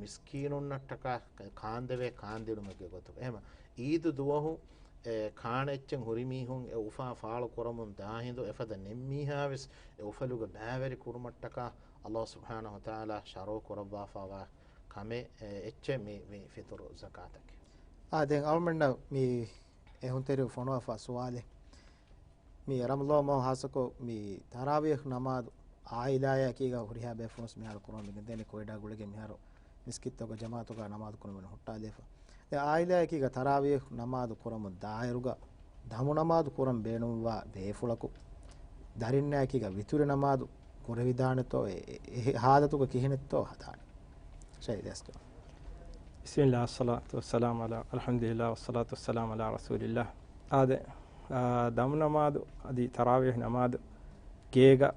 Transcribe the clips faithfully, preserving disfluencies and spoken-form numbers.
މިސްކީނުންނަށްޓަކާ ކާންދެވޭ ކާންދިނުމެއްގެ ގޮތުގަ. އެހެމަ އީދު ދުވަހު އެ ކާނެ އެއްޗެއް ހުރި މީހުން އެ އުފާ ފާޅު ކުރަމުން ދާ ހިނދު އެފަދަ ނެތް މީހާ ވެސް އެ އުފަލުގެ ބައިވެރި ކުރުމަށްޓަކާ އަލްލާހު ސުބްޙާނަހު ވަތަޢާލާ ޝަރުޢު ކުރައްވާފަވާ ކަމެއް އެ އެއްޗެއް މި، މި ފިޠުރު ޒަކާތަކީ. އާ، ދެން އަޅުމެންނަށް މި އެހުންތެރި ފޮނުވާފަ ސުވާލެއް. މި ރަމަޟާން މަހު ހާއްސަކޮށް މި ތަރާވީޙް ނަމާދު އާއިލާއަކީގަ ހުރިހާ ބޭފުޅުން މިހާރު ކުރަމުން މިގެންދޭނެ ކޮއިޑާ ގުޅިގެން މިހާރު މިސްކިތްތަކުގަ ޖަމާޢަތުގަ ނަމާދު ކުރަމުން ހުއްޓާލިފަ. ދެން އާއިލާއަކީގަ ތަރާވީޙް ނަމާދު ކުރަމުން ދާއިރުގަ ދަމު ނަމާދު ކުރަން ބޭނުންވާ ބޭފުޅަކު ދަރިންނާއަކީގަ ވިތުރި ނަމާދު ކުރެވިދާނެތޯ، އެ، އެ، އެ ހާލަތުގަ ކިހިނެއްތޯ ހަދާނެ؟ ޝައިދަސް. بسم الله والصلاة والسلام على، الحمد لله والصلاة والسلام على رسول الله. އާދެ، އާ، ދަމު ނަމާދު އަދި ތަރާވީޙް ނަމާދު ގޭގަ،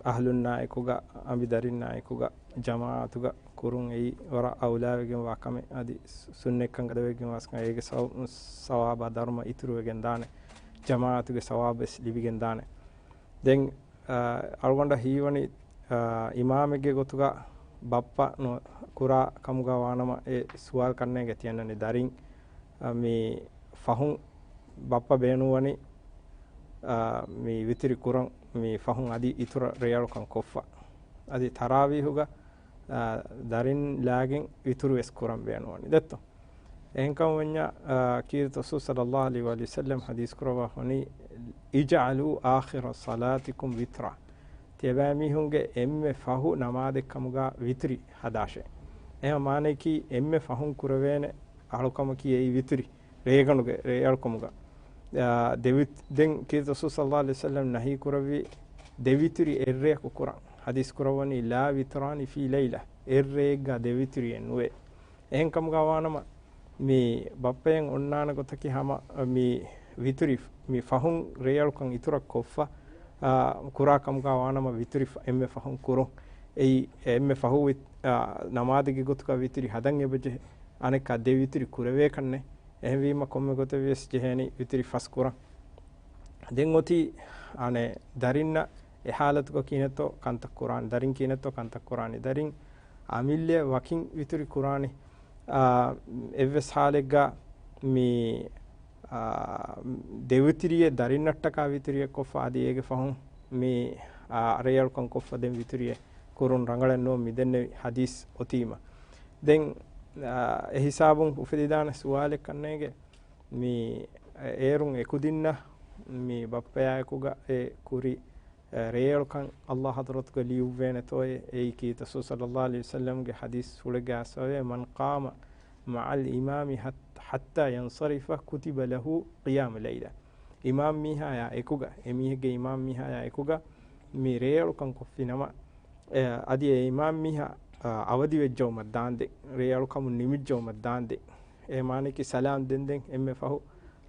އަހްލުންނާއެކުގަ، އަނބިދަރިންނާއެކުގަ، ޖަމާޢަތުގަ ކުރުން އެއީ ވަރަށް އައުލާވެގެންވާ ކަމެއް. އަދި ސު-، ސުންނަތްކަން ގަދަވެގެންވާސްކަން އޭގެ ސަވ-، ސަވާބާ ދަރުމަ އިތުރުވެގެންދާނެ. ޖަމާޢަތުގެ ސަވާބުވެސް ލިބިގެންދާނެ. ދެން، އަ، އަޅުގަނޑަށް ހީވަނީ، އަ، އިމާމެއްގެ ގޮތުގަ ބައްޕަ ނު-، ކުރާ ކަމުގަ ވާނަމަ އެ ސުވާލު ކަންނޭނގެ ތިޔަންނަނީ ދަރިން، އަ، މި ފަހުން ބައްޕަ ބޭނުންވަނީ، އަ، މި ވިތުރި ކުރަން މި ފަހުން އަދި އިތުރަށް ރޭއަޅުކަން ކޮށްފަ. އަދި ތަރާވީހުގަ، އަ، ދަރިން ލާގެން ވިތުރު ވެސް ކުރަން ބޭނުންވަނީ. ދެއްތޯ؟ އެހެންކަމުން ވަންޏާ، އާ، ކީރިތި ރަސޫލު ޞައްލައްލާހު ޢަލައިހި ވަސައްލަމް ޙަދީޘް ކުރައްވާ ވަނީ، "اجعلوا آخر صلاتكم وترا." ތިޔަބައިމީހުންގެ އެންމެ ފަހު ނަމާދެއްކަމުގަ ވިތުރި ހަދާށޭ. އެހެން މާނަޔަކީ އެންމެ ފަހުން ކުރެވޭނެ އަޅުކަމަކީ އެއީ ވިތުރި، ރޭގަނޑުގެ ރޭއަޅުކަމުގަ. އާ، ދެވި-، ދެން ކީރިތި ރަސޫލު ޞައްލައްލާހު ޢަލައިހި ވަސައްލަމް ނަހީ ކުރެއްވި ދެވިތުރި އެއްރެއަކު ކުރަން. ޙަދީޘް ކުރައްވަނީ، "لا وتران في ليلة." އެއްރެއެއްގަ ދެވިތުރިއެއް ނުވޭ. އެހެންކަމުގަ ވާނަމަ، މި ބައްޕައަށް އޮންނާނެ ގޮތަކީ ހަމަ މި ވިތުރި، މި ފަހުން ރޭއަޅުކަން އިތުރަށް ކޮށްފަ، އާ، ކުރާ ކަމުގަ ވާނަމަ ވިތުރި ފަ-، އެންމެ ފަހުން ކުރުން. އެއީ އެންމެ ފަހު ވި-، އާ، ނަމާދެއްގެ ގޮތުގަ ވިތުރި ހަދަން އެބަޖެހޭ. އަނެއްކާ ދެ ވިތުރި ކުރެވޭކަށްނެއް. އެހެންވީމަ ކޮންމެ ގޮތެއް ވިޔަސް ޖެހޭނީ ވިތުރި ފަސް ކުރަން. ދެން އޮތީ، އަނެއް، ދަރިންނަށް އެ ހާލަތުގަ ކިހިނެއްތޯ ކަންތައް ކުރާނީ، ދަރިން ކިހިނެއްތޯ ކަންތައް ކުރާނީ، ދަރިން އަމިއްލައަށް ވަކިން ވިތުރި ކުރާނީ. އާ، އެއްވެސް ހާލެއްގަ މި، އާ، ދެވިތުރިއެއް ދަރިންނަށްޓަކާ ވިތުރިއެއް ކޮށްފަ އަދި އޭގެ ފަހުން މި، އާ، ރޭއަޅުކަން ކޮށްފަ ދެން ވިތުރިއެއް ކުރުން ރަނގަޅެއް ނޫން މިދެންނެވި ޙަދީޘް އޮތީމަ. ދެން، އާ، އެ ހިސާބުން އުފެދިދާނެ ސުވާލެއް ކަންނޭނގެ. މި އޭރުން އެކުދިންނަށް މި ބައްޕަޔާއެކުގަ އެ ކުރި، އެ، ރޭއަޅުކަން އައްލާހު ޙަޟްރަތުގަ ލިޔުއްވޭނެތޯއޭ؟ އެއީ ކީރިތި ރަސޫލު ޞައްލައްލާހު ޢަލައިހި ވަސައްލަމްގެ ޙަދީޘް ފުޅެއްގަ އައިސްފަވޭ، "من قام مع الإمام حت-، حتى ينصرف كتب له قيام ليلة." އިމާމް މީހާޔާ އެކުގަ، އެ މީހެއްގެ އިމާމް މީހާޔާ އެކުގަ މި ރޭއަޅުކަން ކޮށްފިނަމަ، އެ، އަދި އެ އިމާމް މީހާ، އަ، އަވަދިވެއްޖައުމަށް ދާންދެން، ރޭއަޅުކަމުން ނިމިއްޖައުމަށް ދާންދެން، އެ މާނައަކީ ސަލާމް ދެންދެން އެންމެ ފަހު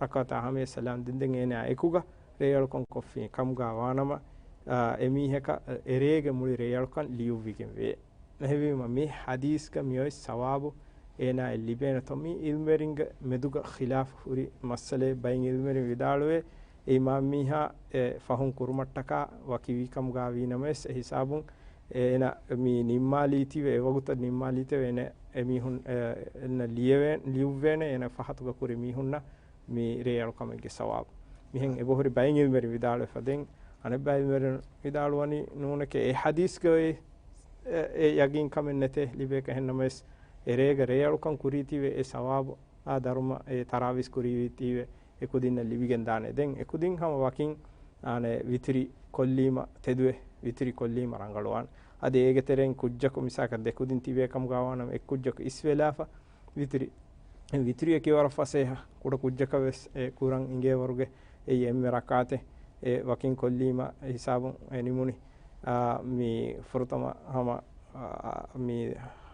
ރަކުޢަތާ ހަމަޔަށް ސަލާމް ދެންދެން އޭނާ އެކުގަ ރޭއަޅުކަން ކޮށްފި ކަމުގަ ވާނަމަ، އަ، އެ މީހަކަށް އެރޭގެ މުޅި ރޭއަޅުކަން ލިޔުއްވިގެން ވޭ. އެހެންވީމަ މި ޙަދީޘްގަ މިއޮތް ސަވާބު އޭނާއަށް ލިބޭނެތޯ؟ މީ ޢިލްމުވެރިންގެ މެދުގަ ޚިލާފު ހުރި މައްސަލައެއް. ބައެއް ޢިލްމުވެރިން ވިދާޅުވޭ، އެ އިމާމް މީހާ އެ ފަހުން ކުރުމަށްޓަކާ ވަކިވީ ކަމުގަ ވީ ނަމަވެސް، އެ ހިސާބުން އޭނަ މި ނިންމާލީތީވެ، އެ ވަގުތަށް ނިންމާލީތީވެ، އޭނަ އެމީހުން، އެ، އެންނަ ލިޔެވޭ-، ލިޔުއްވޭނެ، އޭނަ ފަހަތުގަ ކުރި މީހުންނަށް މި ރޭއަޅުކަމެއްގެ ސަވާބު. މިހެން އެބަހުރި ބައެއް ޢިލްމުވެރިން ވިދާޅުވެފަ. ދެން އަނެއް ބައެއް ޢިލްމުވެރިން ވިދާޅުވަނީ ނޫނެކޭ، އެ ޙަދީޘްގަ އޮތް އެ، އެ ޔަގީން ކަމެއް ނެތޭ ލިބޭކަށް. އެހެންނަމަވެސް، އެރޭގަ ރޭއަޅުކަން ކުރީތީވެ، އެ ސަވާބު އާ ދަރުމަ އެ ތަރާވީސް ކުރީތީވެ، އެކުދިންނަށް ލިބިގެން ދާނެ. ދެން އެކުދިން ހަމަ ވަކިން، އާނެ، ވިތުރި ކޮށްލީމަ ތެދުވެ، ވިތުރި ކޮށްލީމަ ރަނގަޅުވާނެ. އަދި އޭގެ ތެރެއިން ކުއްޖަކު މިސާލަކަށް ދެކުދިން ތިބޭ ކަމުގަ ވާނަމަ، އެއް ކުއްޖަކު އިސްވެލާފަ، ވިތުރި، ވިތުރިއަކީ ވަރަށް ފަސޭހަ، ކުޑަ ކުއްޖަކަށް ވެސް އެ ކުރަން އިނގޭވަރުގެ އެއީ އެންމެ ރަކާތެއް. އެ ވަކިން ކޮށްލީމަ އެ ހިސާބުން އެ ނިމުނީ. އާ، މި ފުރަތަމަ ހަމަ، އާ، މި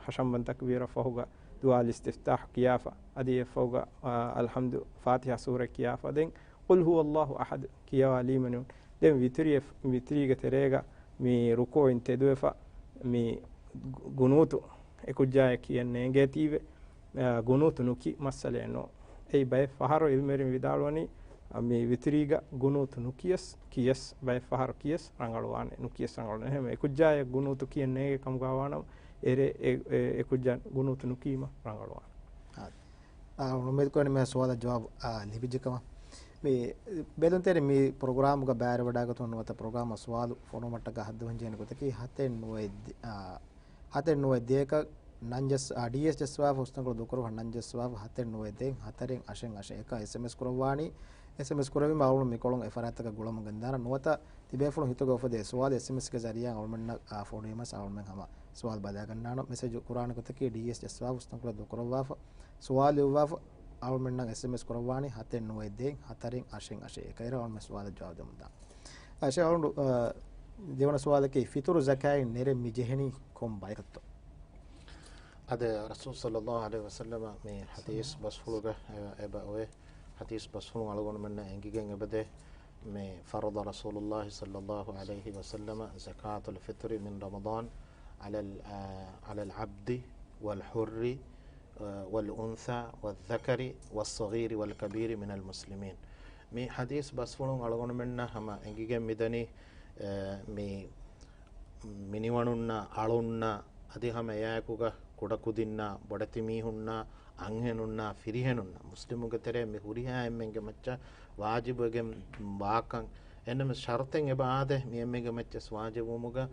ހަށަނބަން ތަކްބީރަށް ފަހުގަ ދުޢާ އިސްތިފްތާޙު ކިޔާފަ، އަދި އެއަށްފަހުގަ، އާ، އަލްޙަމްދު ފާތިޙާ ސޫރަ ކިޔާފަ، ދެން ޤުލް ހުވައްލާހު އަޙަދު ކިޔަވާލީމަ ނޫން. ދެން ވިތުރިއެއް، ވިތުރީގެ ތެރޭގަ މި ރުކޫޢުން ތެދުވެފަ، މި ގު-، ގުނޫތު އެކުއްޖާއަށް ކިޔަން ނޭނގޭތީވެ، އާ، ގުނޫތު ނުކި މައްސަލައެއް ނޯ. އެއީ ބައެއް ފަހަރު ޢިލްމުވެރިން ވިދާޅުވަނީ، އާ، މި ވިތުރީގަ ގުނޫތު ނުކިޔަސް، ކިޔަސް، ބައެއް ފަހަރު ކިޔަސް ރަނގަޅުވާނެ، ނުކިޔަސް ރަނގަޅުވާނެ. އެހެން އެކުއްޖާއަށް ގުނޫތު ކިޔަން ނޭނގޭ ކަމުގަ ވާނަމަ، އެރޭ އެ، އެ، އެ ކުއްޖާ ގުނޫތު ނުކީމަ ރަނގަޅުވާނެ. އާ، އާ، އުއްމީދު ކުރަނީ މި ސުވާލަށް ޖަވާބު، އާ، ލިބިއްޖެ ކަމަށް. މި ބެލުންތެރި މި ޕްރޮގްރާމުގަ ބައިވެރިވެވަޑައިގަތުމުން ނުވަތަ ޕްރޮގްރާމަށް ސުވާލު ފޮނުވުމަށްޓަކާ ހައްދަވަން ޖެހޭނެ ގޮތަކީ ހަތެއް ނުވައެއް ދޭ، އާ، ހަތެއް ނުވައެއް ދޭއަކަށް ނަން ޖައްސަ، އާ، ޑީއެސް ޖައްސަވާފަ، ހުސްނަންކޮޅު ދޫކުރުވާ ނަން ޖައްސަވާފަ، ހަތެއް ނުވައެއް ދޭއް ހަތަރެއް އަށެއް އަށެއް އެކަށް އެސްއެމްއެސް ކުރައްވާނީ. އެސްއެމްއެސް ކުރެއްވީމަ އަޅުގަނޑު މިކޮޅުން އެ ފަރާތްތަކަށް ގުޅަމުން ގެންދާނަން. ނުވަތަ ތިބޭފުޅުން ހިތުގަ އުފެދޭ ސުވާލު އެސްއެމްއެސްގެ ޒަރީއާ އަޅުމެންނަށް، އާ، ފޮނުވީމަސް އަޅުމެން ހަމަ ސުވާލު ބަލާގަންނާނަން. މެސެޖު ކުރާނެ ގޮތަކީ ޑީއެސް ޖައްސަވާފަ، ހުސްނަންކޮޅު ދޫކުރައްވާފަ، ސުވާލު ލިޔުއްވާފަ، އަޅުމެންނަށް އެސްއެމްއެސް ކުރައްވާނީ ހަތެއް ނުވައެއް ދޭއް ހަތަރެއް އަށެއް އަށެއް އެކަށް. އޭރު އަޅުމެން ސުވާލަށް ޖަވާބު ދެމުންދާނެ. އަށެއް އަޅުގަނޑު، އާ، ދެވަނަ ސުވާލަކީ، ފިތުރު ޒަކާތް ނެރެން މި ޖެހެނީ ކޮން ބަޔަކަށްތޯ؟ އާދެ، ރަސޫލު ޞައްލައްލާހު ޢަލައިހި ވަސައްލަމަ މި ޙަދީޘް ބަސްފުޅުގަ އެ، އެބަ އޮވޭ. ޙަދީޘް ބަސްފުޅުން އަޅުގަނޑުމެންނަށް އެނގިގެން އެބަދޭ، މި فرض رسول الله صلى الله عليه وسلم زكاة الفطر من رمضان على ال-، على العبد والحر والأنثى والذكر والصغير والكبير من المسلمين. މި ޙަދީޘް ބަސްފުޅުން އަޅުގަނޑުމެންނަށް ހަމަ އެނގިގެން މިދަނީ، އެ، މި މިނިވަނުންނާ، އަޅުންނާ، އަދި ހަމަ އެއާއެކުގަ ކުޑަކުދިންނާ، ބޮޑެތި މީހުންނާ، އަންހެނުންނާ، ފިރިހެނުންނާ، މުސްލިމުގެ ތެރޭ މި ހުރިހާ އެންމެންގެ މައްޗަށް ވާޖިބުވެގެން ވާކަން. އެންނަމެ ޝަރުތެއް އެބަ އާދޭ، މި އެންމެންގެ މައްޗަށް ވާޖިބުވުމުގަ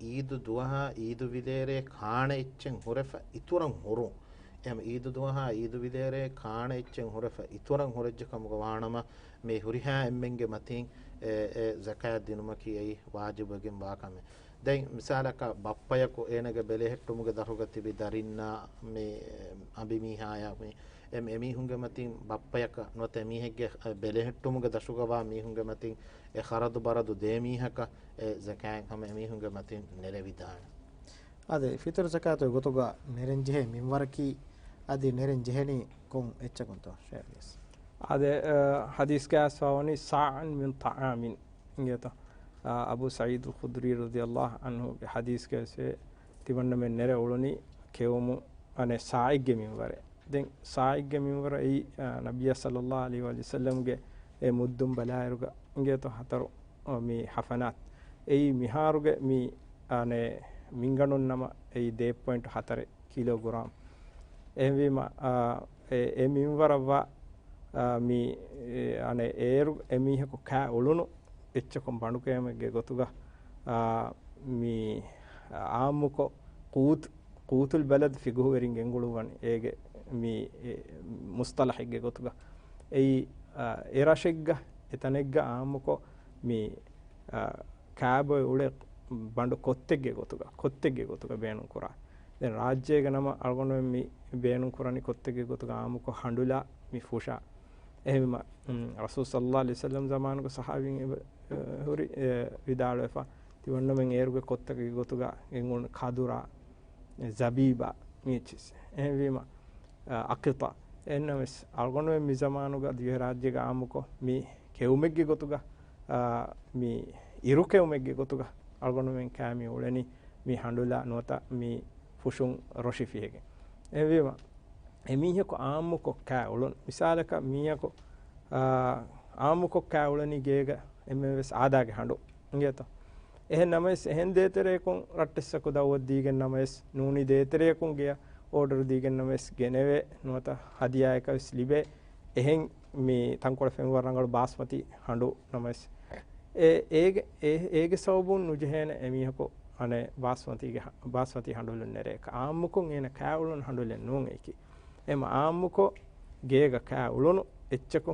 އީދު ދުވަހާ އީދު ވިލޭރޭ ކާނެ އެއްޗެއް ހުރެފަ އިތުރަށް ހުރުން. އެހެން އީދު ދުވަހާ އީދު ވިލޭރޭ ކާނެ އެއްޗެއް ހުރެފަ އިތުރަށް ހުރެއްޖެ ކަމުގަ ވާނަމަ، މި ހުރިހާ އެންމެންގެ މަތީން އެ، އެ ޒަކާތް ދިނުމަކީ އެއީ ވާޖިބުވެގެން ވާ ކަމެއް. ދެން މިސާލަކަށް ބައްޕަޔަކު އޭނަގެ ބެލެހެއްޓުމުގެ ދަށުގަ ތިބި ދަރިންނާ މި އަނބިމީހާޔާ މި އެ، އެމީހުންގެ މަތިން ބައްޕަޔަކަށް ނުވަތަ އެމީހެއްގެ ބެލެހެއްޓުމުގެ ދަށުގަ ވާ މީހުންގެ މަތިން އެ ޚަރަދު ބަރަދު ދޭ މީހަކަށް އެ ޒަކާތް ހަމަ އެމީހުންގެ މަތިން ނެރެވިދާނެ. އާދެ، ފިތުރު ޒަކާތުގެ ގޮތުގަ ނެރެން ޖެހޭ މިންވަރަކީ އަދި ނެރެން ޖެހެނީ ކޮން އެއްޗަކުންތޯ؟ ޝޭޚް އިލްޔާސް. އާދެ، އަ، ޙަދީޘްގައި ވާވަނީ صاعا من طعام އިނގޭތޯ. އަ، އަބޫ ސަޢީދުލް ޚުދްރީ ރަޟިޔައްލާހު ޢަންހުގެ ޙަދީޘްގައި ވެސް ތިމަންނަމެން ނެރެ އުޅުނީ ކެއުމު، އަނެއް ސާޢެއްގެ މިންވަރެއް. ދެން ސާޢެއްގެ މިންވަރު އެއީ، އަ، ނަބިއްޔާ ޞައްލައްލާހު ޢަލައިހި ވަސައްލަމްގެ އެ މުއްދުން ބަލާއިރުގަ އިނގޭތޯ ހަތަރު، އަ، މި ޙަފަނާތް. އެއީ މިހާރުގެ މި، އަނެއް، މިންގަނޑުން ނަމަ އެއީ ދެ ޕޮއިންޓު ހަތަރެއް ކިލޯގްރާމް. އެހެންވީމަ، އާ، އެ، އެ މިންވަރަށްވާ، އާ، މި، އެ، އަނެއް އޭރު އެމީހަކު ކާ އުޅުނު އެއްޗަކުން ބަނޑުކެއުމެއްގެ ގޮތުގަ، އާ، މި އާއްމުކޮށް ޤޫތު، ޤޫތުލް ބަލަދް ފިޤުހުވެރިން ގެންގުޅުއްވަން އޭގެ މި، އެ، މުޞްޠަލަޙެއްގެ ގޮތުގަ. އެއީ، އާ، އެ ރަށެއްގަ، އެ ތަނެއްގަ އާއްމުކޮށް މި، އާ، ކާބޮއެ އުޅޭ ބަނޑު ކޮއްތެއްގެ ގޮތުގަ، ކޮއްތެއްގެ ގޮތުގަ ބޭނުންކުރާ. ދެން ރާއްޖޭގެ ނަމަ އަޅުގަނޑުމެން މި ބޭނުންކުރަނީ ކޮއްތެއްގެ ގޮތުގަ އާއްމުކޮށް ހަނޑުލާ މި ފުށާ. އެހެންވީމަ، އުން، ރަސޫލު ޞައްލައްލާހު ޢަލައިހި ވަސައްލަމް ޒަމާނުގެ ޞަޙާބީން އެބަ، އަ، ހުރި، އެ، ވިދާޅުވެފަ، ތިމަންނަމެން އޭރުގެ ކޮއްތަކުގެ ގޮތުގަ ގެންގުޅުނު ކަދުރާ، ޒަބީބާ މި އެއްޗިސް. އެހެންވީމަ، އަ، އަޤިޠާ. އެހެންނަމަވެސް، އަޅުގަނޑުމެން މި ޒަމާނުގަ ދިވެހިރާއްޖޭގަ އާއްމުކޮށް މި ކެއުމެއްގެ ގޮތުގަ، އާ، މި އިރުކެއުމެއްގެ ގޮތުގަ އަޅުގަނޑުމެން ކާ މި އުޅެނީ މި ހަނޑުލާ ނުވަތަ މި ފުށުން ރޮށި ފިހެގެން. އެހެންވީމަ، އެމީހަކު އާއްމުކޮށް ކާ އުޅުނު. މިސާލަކަށް މީހަކު، އާ، އާއްމުކޮށް ކާ އުޅެނީ ގޭގަ އެންމެންވެސް އާދާގެ ހަނޑު. އިނގޭތޯ؟ އެހެން ނަމަވެސް، އެހެން ދޭތެރެއަކުން ރައްޓެއްސަކު ދަޢުވަތު ދީގެން ނަމަވެސް، ނޫނީ ދޭތެރެއަކުން ގެޔަށް އޯޑަރު ދީގެން ނަމަވެސް، ގެނެވޭ ނުވަތަ ހަދިޔާއަކަށް ވެސް ލިބޭ. އެހެން މި ތަންކޮޅެއް ފެންވަރު ރަނގަޅު ބާސްމަތީ ހަނޑު ނަމަވެސް، އެ، އޭގެ، އެ، އޭގެ ސަބަބުން ނުޖެހޭނެ އެމީހަކު އަނެއް ބާސްމަތީގެ ހަ-، ބާސްމަތީ ހަނޑުލުން ނެރޭކަށް. އާއްމުކޮށް އޭނަ ކާ އުޅުނު ހަނޑުލެއް ނޫން އެއީކީ. އެމަ އާއްމުކޮށް ގޭގަ ކާ އުޅުނު އެއްޗަކު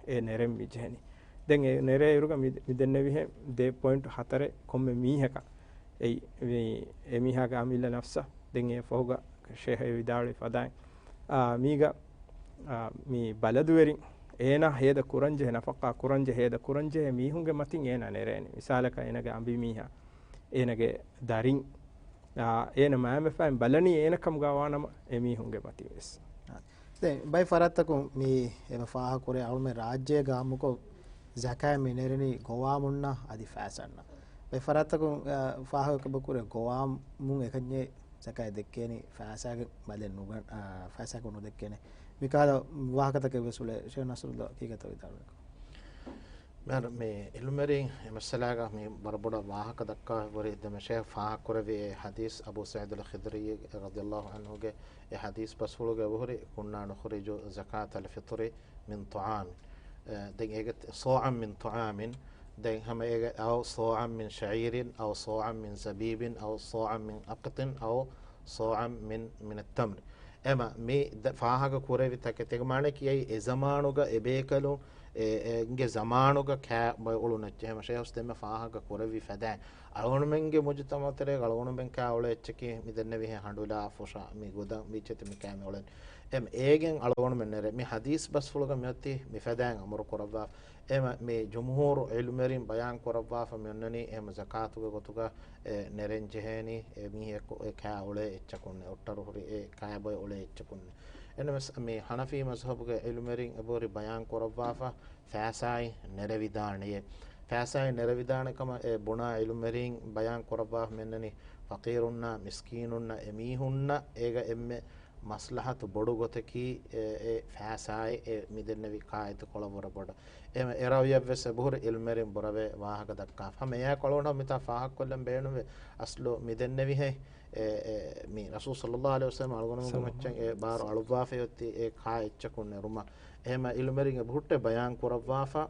އެ ނެރެން މި ޖެހެނީ. ދެން އެ ނެރޭ އިރުގަ މި، މި ދެންނެވިހެން ދެ ޕޮއިންޓު ހަތަރެއް ކޮންމެ މީހަކަށް އެއީ، މި އެމީހާގެ އަމިއްލަ ނަފްސަށް. ދެން އެ ފަހުގަ ޝޭހް އެ ވިދާޅުވި ފަދައިން، އާ، މީގަ، އާ، މި ބަލަދުވެރިން އޭނާ ހޭދަ ކުރަންޖެހޭ، ނަފަޤާ ކުރަންޖެހޭ، ހޭދަ ކުރަންޖެހޭ މީހުންގެ މަތިން އޭނާ ނެރޭނެ. މިސާލަކަށް އޭނާގެ އަނބިމީހާ، އޭނާގެ ދަރިން، އާ، އޭނަ މާމެފައިން ބަލަނީ އޭނަ ކަމުގަ ވާނަމަ އެމީހުންގެ މަތިން ވެސް. އާ. ދެން ބައެއް ފަރާތްތަކުން މި އެބަ ފާހަގަކުރޭ އަޅުމެން ރާއްޖޭގަ އާއްމުކޮށް ޒަކާތް މި ނެރެނީ ގޮވާމުންނާ އަދި ފައިސާންނާ. ބައެއް ފަރާތްތަކުން، އާ، ފާހަގަ ކުރޭ ގޮވާމުން އެކަންޏެއް ޒަކާތް ދެއްކޭނީ ފައިސާގެ ބަލެއް ނުގަން، އާ، ފައިސާގެ ނުދެއްކޭނެ. މިކަހަލަ ވާހަކަތަކެއް ވެސް އުޅޭ. ޝޭޚް ނަޞްރުއްލާ ކީކޭތޯ ވިދާޅުވެ؟ މި ޢިލްމުވެރިން އެ މައްސަލާގަ މި ވަރަށް ބޮޑަށް ވާހަކަ ދައްކާ ހުރި ދެ މަށޭ ފާހަގަކުރެއްވި އެ ޙަދީޘް އަބޫ ސަޢީދުލް ޚިދްރީ ރަޟިޔަﷲ ޢަންހުގެ އެ ޙަދީޘް ބަސްފުޅުގަ އެބަހުރި، كنا نخرج زكاة الفطر من طعام. އެ، ދެން އޭގެ صاعا من طعام، ދެން ހަމަ އޭގެ أو صاعا من شعير أو صاعا من زبيب أو صاعا من أقط أو صاعا من، من التمر. އެމަ މި ދ-، ފާހަގަ ކުރެވި ތަކެތި މާނަ ކިޔައި އެ ޒަމާނުގަ އެ ބޭކަލުން އެ، އެ، އެނގެ ޒަމާނުގަ ކާ ބޮއެ އުޅުނު އެއްޗެއް ހަމަ ޝޭހުސް ދެންމެ ފާހަގަ ކުރެވި ފަދައިން. އަޅުގަނޑުމެންގެ މުޖުތަމަޢު ތެރޭގަ އަޅުގަނޑުމެން ކާ އުޅޭ އެއްޗަކީ މި ދެންނެވިހެން ހަނޑުލާ ފުށާ މި ގުދަން މި އެއްޗެތި މި ކާ މި އުޅެން. އެމް އޭގެން އަޅުގަނޑުމެން ނެރެ މި ޙަދީޘް ބަސްފުޅުގަ މިއޮތީ މި ފަދައިން އަމުރު ކުރައްވާފަ. އެމަ މި ޖުމްހޫރު ޢިލްމުވެރިން ބަޔާން ކުރައްވާފަ މި އޮންނަނީ އެހެމަ ޒަކާތުގެ ގޮތުގަ އެ، ނެރެން ޖެހޭނީ އެ މީހަކު އެ ކާ އުޅޭ އެއްޗަކުންނެ، އޮއްޓަރު ހުރި އެ ކާ ބޮއެ އުޅޭ އެއްޗަކުންނެ. އެނަމަސް މި ޙަނަފީ މަޒްހަބުގެ ޢިލްމުވެރިން އެބަހުރި ބަޔާން ކުރައްވާފަ ފައިސާއިން ނެރެވިދާނެޔޭ. ފައިސާއިން ނެރެވިދާނެ ކަމަށް އެ ބުނާ ޢިލްމުވެރިން ބަޔާން ކުރައްވާފަ މި އޮންނަނީ ފަޤީރުންނާ މިސްކީނުންނަށް އެމީހުންނަށް އޭގަ އެންމެ މަސްލަހަތު ބޮޑު ގޮތަކީ އެ، އެ ފައިސާއެއް އެ މި ދެންނެވި ކާއެތި ކޮޅަށް ވުރެ ބޮޑަށް. އެ، އެ ރައުޔަށްވެސް އެބަހުރި ޢިލްމުވެރިން ބުރަވެ ވާހަކަ ދައްކާފަ. ހަމަ އެއާ ކޮޅުން މިތާ ފާހަގަކޮށްލަން ބޭނުންވެ އަސްލު މި ދެންނެވިހެން އެ، އެ، މި ރަސޫލު ޞައްލައްލާހު ޢަލައިހި ވަސައްލަމަ އަޅުގަނޑުމެންގެ މައްޗަށް އެ ބާރު އަޅުއްވާފައި އޮތީ އެ ކާ އެއްޗަކުން ނެރުމަށް. އެހެމަ ޢިލްމުވެރިން އެބަހުއްޓެ ބަޔާން ކުރައްވާފަ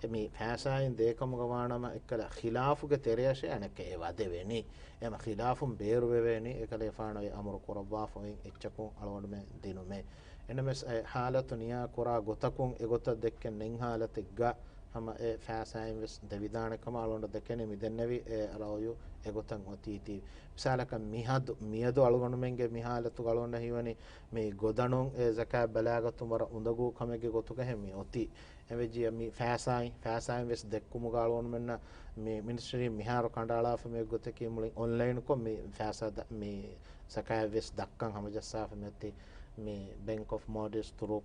އެ މި ފައިސާއިން ދޭކަމުގަ ވާނަމަ އެއްކަލަ ޚިލާފުގެ ތެރެއަށޭ އަނެއްކަ އެ ވަދެވޭނީ. އެމަ ޚިލާފުން ބޭރުވެވޭނީ އެކަލޭފާނު އެ އަމުރު ކުރައްވާފައި އެއްޗަކުން އަޅުގަނޑުމެން ދިނުމޭ. އެނަމެސް އެ ޙާލަތު ނިޔާ ކުރާ ގޮތަކުން އެގޮތަށް ދެއްކެން ނެތް ޙާލަތެއްގަ ހަމަ އެ ފައިސާއިން ވެސް ދެވިދާނެ ކަމަށް އަޅުގަނޑު ދެކެނީ މި ދެންނެވި އެ ރައުޔު އެގޮތަށް އޮތީތީ. މިސާލަކަށް މިހަދު، މިއަދު އަޅުގަނޑުމެންގެ މި ޙާލަތުގަ އަޅުގަނޑަށް ހީވަނީ މި ގޮދަނުން އެ ޒަކާތް ބަލާގަތުން ވަރަށް އުނދަގޫ ކަމެއްގެ ގޮތުގަހެން މި އޮތީ. އެވެއްޖިއްޔާ މި ފައިސާއިން، ފައިސާއިން ވެސް ދެއްކުމުގަ އަޅުގަނޑުމެންނަށް މި މިނިސްޓްރީން މިހާރު ކަނޑައަޅާފަ މި ގޮތަކީ މުޅިން އޮންލައިންކޮށް މި ފައިސާ ދަ-، މި ޒަކާތް ވެސް ދައްކަން ހަމަޖައްސާފަ މިއޮތީ މި ބެންކް އޮފް މޯލްޑިވްސް ތުރޫ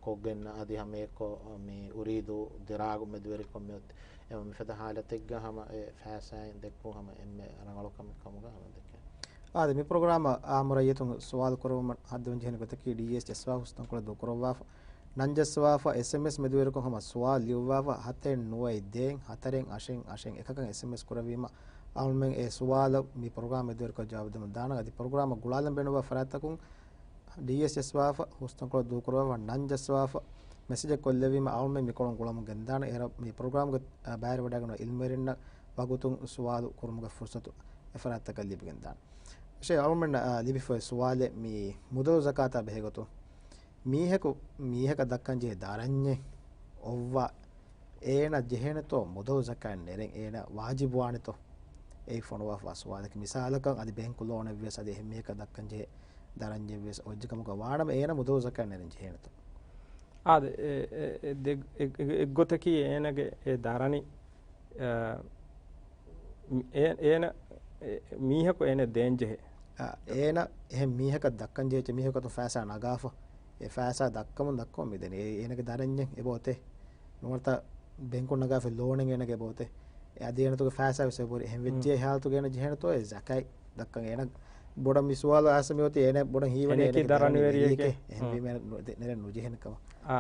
ކޮށްގެން އަދި ހަމައެއްކޮށް މި އުރީދޫ ދިރާގު މެދުވެރިކޮށް މިއޮތީ. އެ މިފަދަ ޙާލަތެއްގަ ހަމަ އެ ފައިސާއިން ދެއްކުން ހަމަ އެންމެ ރަނގަޅު ކަމެއް ކަމުގަ ހަމަ ދެކެން. އާދެ، މި ޕްރޮގްރާމަށް އާއްމު ރައްޔިތުން ސުވާލު ކުރެވުމަށް ހައްދަވަން ޖެހޭނެ ގޮތަކީ ޑީއެސް ޖައްސަވާ ހުސްތަންކޮޅެއް ދޫކުރައްވާފަ، ނަން ޖައްސަވާފަ، އެސްއެމްއެސް މެދުވެރިކޮށް ހަމަ ސުވާލު ލިޔުއްވާފަ، ހަތެއް ނުވައެއް ދޭއް ހަތަރެއް އަށެއް އަށެއް އެކަކަށް އެސްއެމްއެސް ކުރެއްވީމަ، އަޅުމެން އެ ސުވާލަށް މި ޕްރޮގްރާމް މެދުވެރިކޮށް ޖަވާބު ދެމުން ދާނަން. އަދި ޕްރޮގްރާމަށް ގުޅާލަން ބޭނުންވާ ފަރާތްތަކުން ޑީއެސް ޖައްސަވާފަ، ހުސްތަންކޮޅެއް ދޫކުރައްވާފަ، ނަން ޖައްސަވާފަ، މެސެޖެއް ކޮށްލެވީމަ އަޅުމެން މިކޮޅުން ގުޅަމުން ގެންދާނެ. އޭރަށް މި ޕްރޮގްރާމްގެ، އާ، ބައިވެރިވަޑައިގަންނަވާ ޢިލްމުވެރިންނަށް ވަގުތުން ސުވާލު ކުރުމުގެ ފުރުސަތު އެފަރާތްތަކަށް ލިބިގެންދާނެ. އަށެ އަޅުމެންނަށް، އާ، ލިބިފައި ސުވާލެއް މި މުދަލު ޒަކާތާ ބެހޭގޮތުން މީހަކު، މީހަކަށް ދައްކަންޖެހޭ ދަރަންޏެއް އޮއްވާ އޭނަ ޖެހޭނެތޯ މުދަލު ޒަކާތް ނެރެން އޭނަ ވާޖިބުވާނެތޯ؟ އެއީ ފޮނުވާފަ ސުވާލަކީ. މިސާލަކަށް އަދި ބޭންކު ލޯނެއްވިޔަސް އަދި އެހެން މީހަކަށް ދައްކަންޖެހޭ ދަރަންޏެއްވިޔަސް އޮތް ކަމުގަ ވާނަމަ އޭނަ މުދަލު ޒަކާތް ނެރެން ޖެހޭނެތޯ؟ އާދެ، އެ، އެ، އެ، ދެ-، އެ، އެއްގޮތަކީ އޭނަގެ އެ ދަރަނި، އަ، އޭ-، އޭނަ، އެ، މީހަކު އޭނަ ދޭންޖެހޭ. އަ، އޭނަ އެހެން މީހަކަށް ދައްކަން ޖެހޭ މީހަކު ފައިސާ ނަގާފަ، އެ ފައިސާ ދައްކަމުން ދައްކަމުން މިދެނީ. އޭ-، އޭނަގެ ދަރަންޏެއް އެބައޮތޭ. ނުވަތަ ބޭންކުން ނަގާފަ ލޯނެއް އޭނަގެ އެބައޮތޭ. އެ އަދި އޭނަތުގެ ފައިސާ ވެސް އެބަހުރި. އެހެން ވެއްޖެ ހުން. ހާލަތުގަ އޭނަ ޖެހޭނެތޯ އެ ޒަކާތް ދައްކަން؟ އޭނަ ބޮޑަށް މި ސުވާލު އައިސް މިއޮތީ އޭނަ ބޮޑަށް ހީވަނީ އޭނައަކީ އޭނަ ދަރަނިވެރިއެކޭ. މި އެނެކޭ. ހުން. އެހެންވީމަ ނު-، ނެރެން ނުޖެހެނެ ކަމަށް. އާ.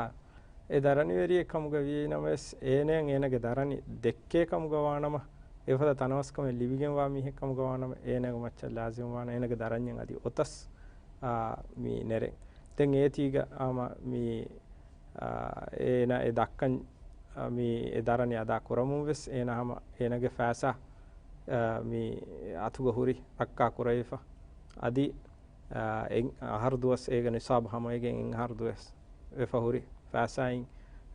އެ ދަރަނިވެރިއެއް ކަމުގަ ވީނަމަވެސް، އޭނައަށް އޭނަގެ ދަރަނި ދެއްކޭ ކަމުގަ ވާނަމަ، އެފަދަ ތަނަވަސްކަމެއް ލިބިގެންވާ މީހެއް ކަމުގަ ވާނަމަ، އޭނަގެ މައްޗަށް ލާޒިމްވާނެ އޭނަގެ ދަރަންޏެއް އަދި އޮތަސް، އާ، މި ނެރެން. ދެން އޭތީގަ އާމަ މި، އާ، އޭނަ އެ ދައްކަން، އާ، މި އެ ދަރަނި އަދާ ކުރަމުން ވެސް އޭނަ ހަމަ އޭނަގެ ފައިސާ، އާ، މި އަތުގަ ހުރި ރައްކާ ކުރެވިފަ. އަދި، އާ، އެއް އަހަރު ދުވަސް އޭގެ ނިސާބު ހަމަވެގެން އެއް އަހަރު ދުވަސް ވެފަ ހުރި ފައިސާއިން،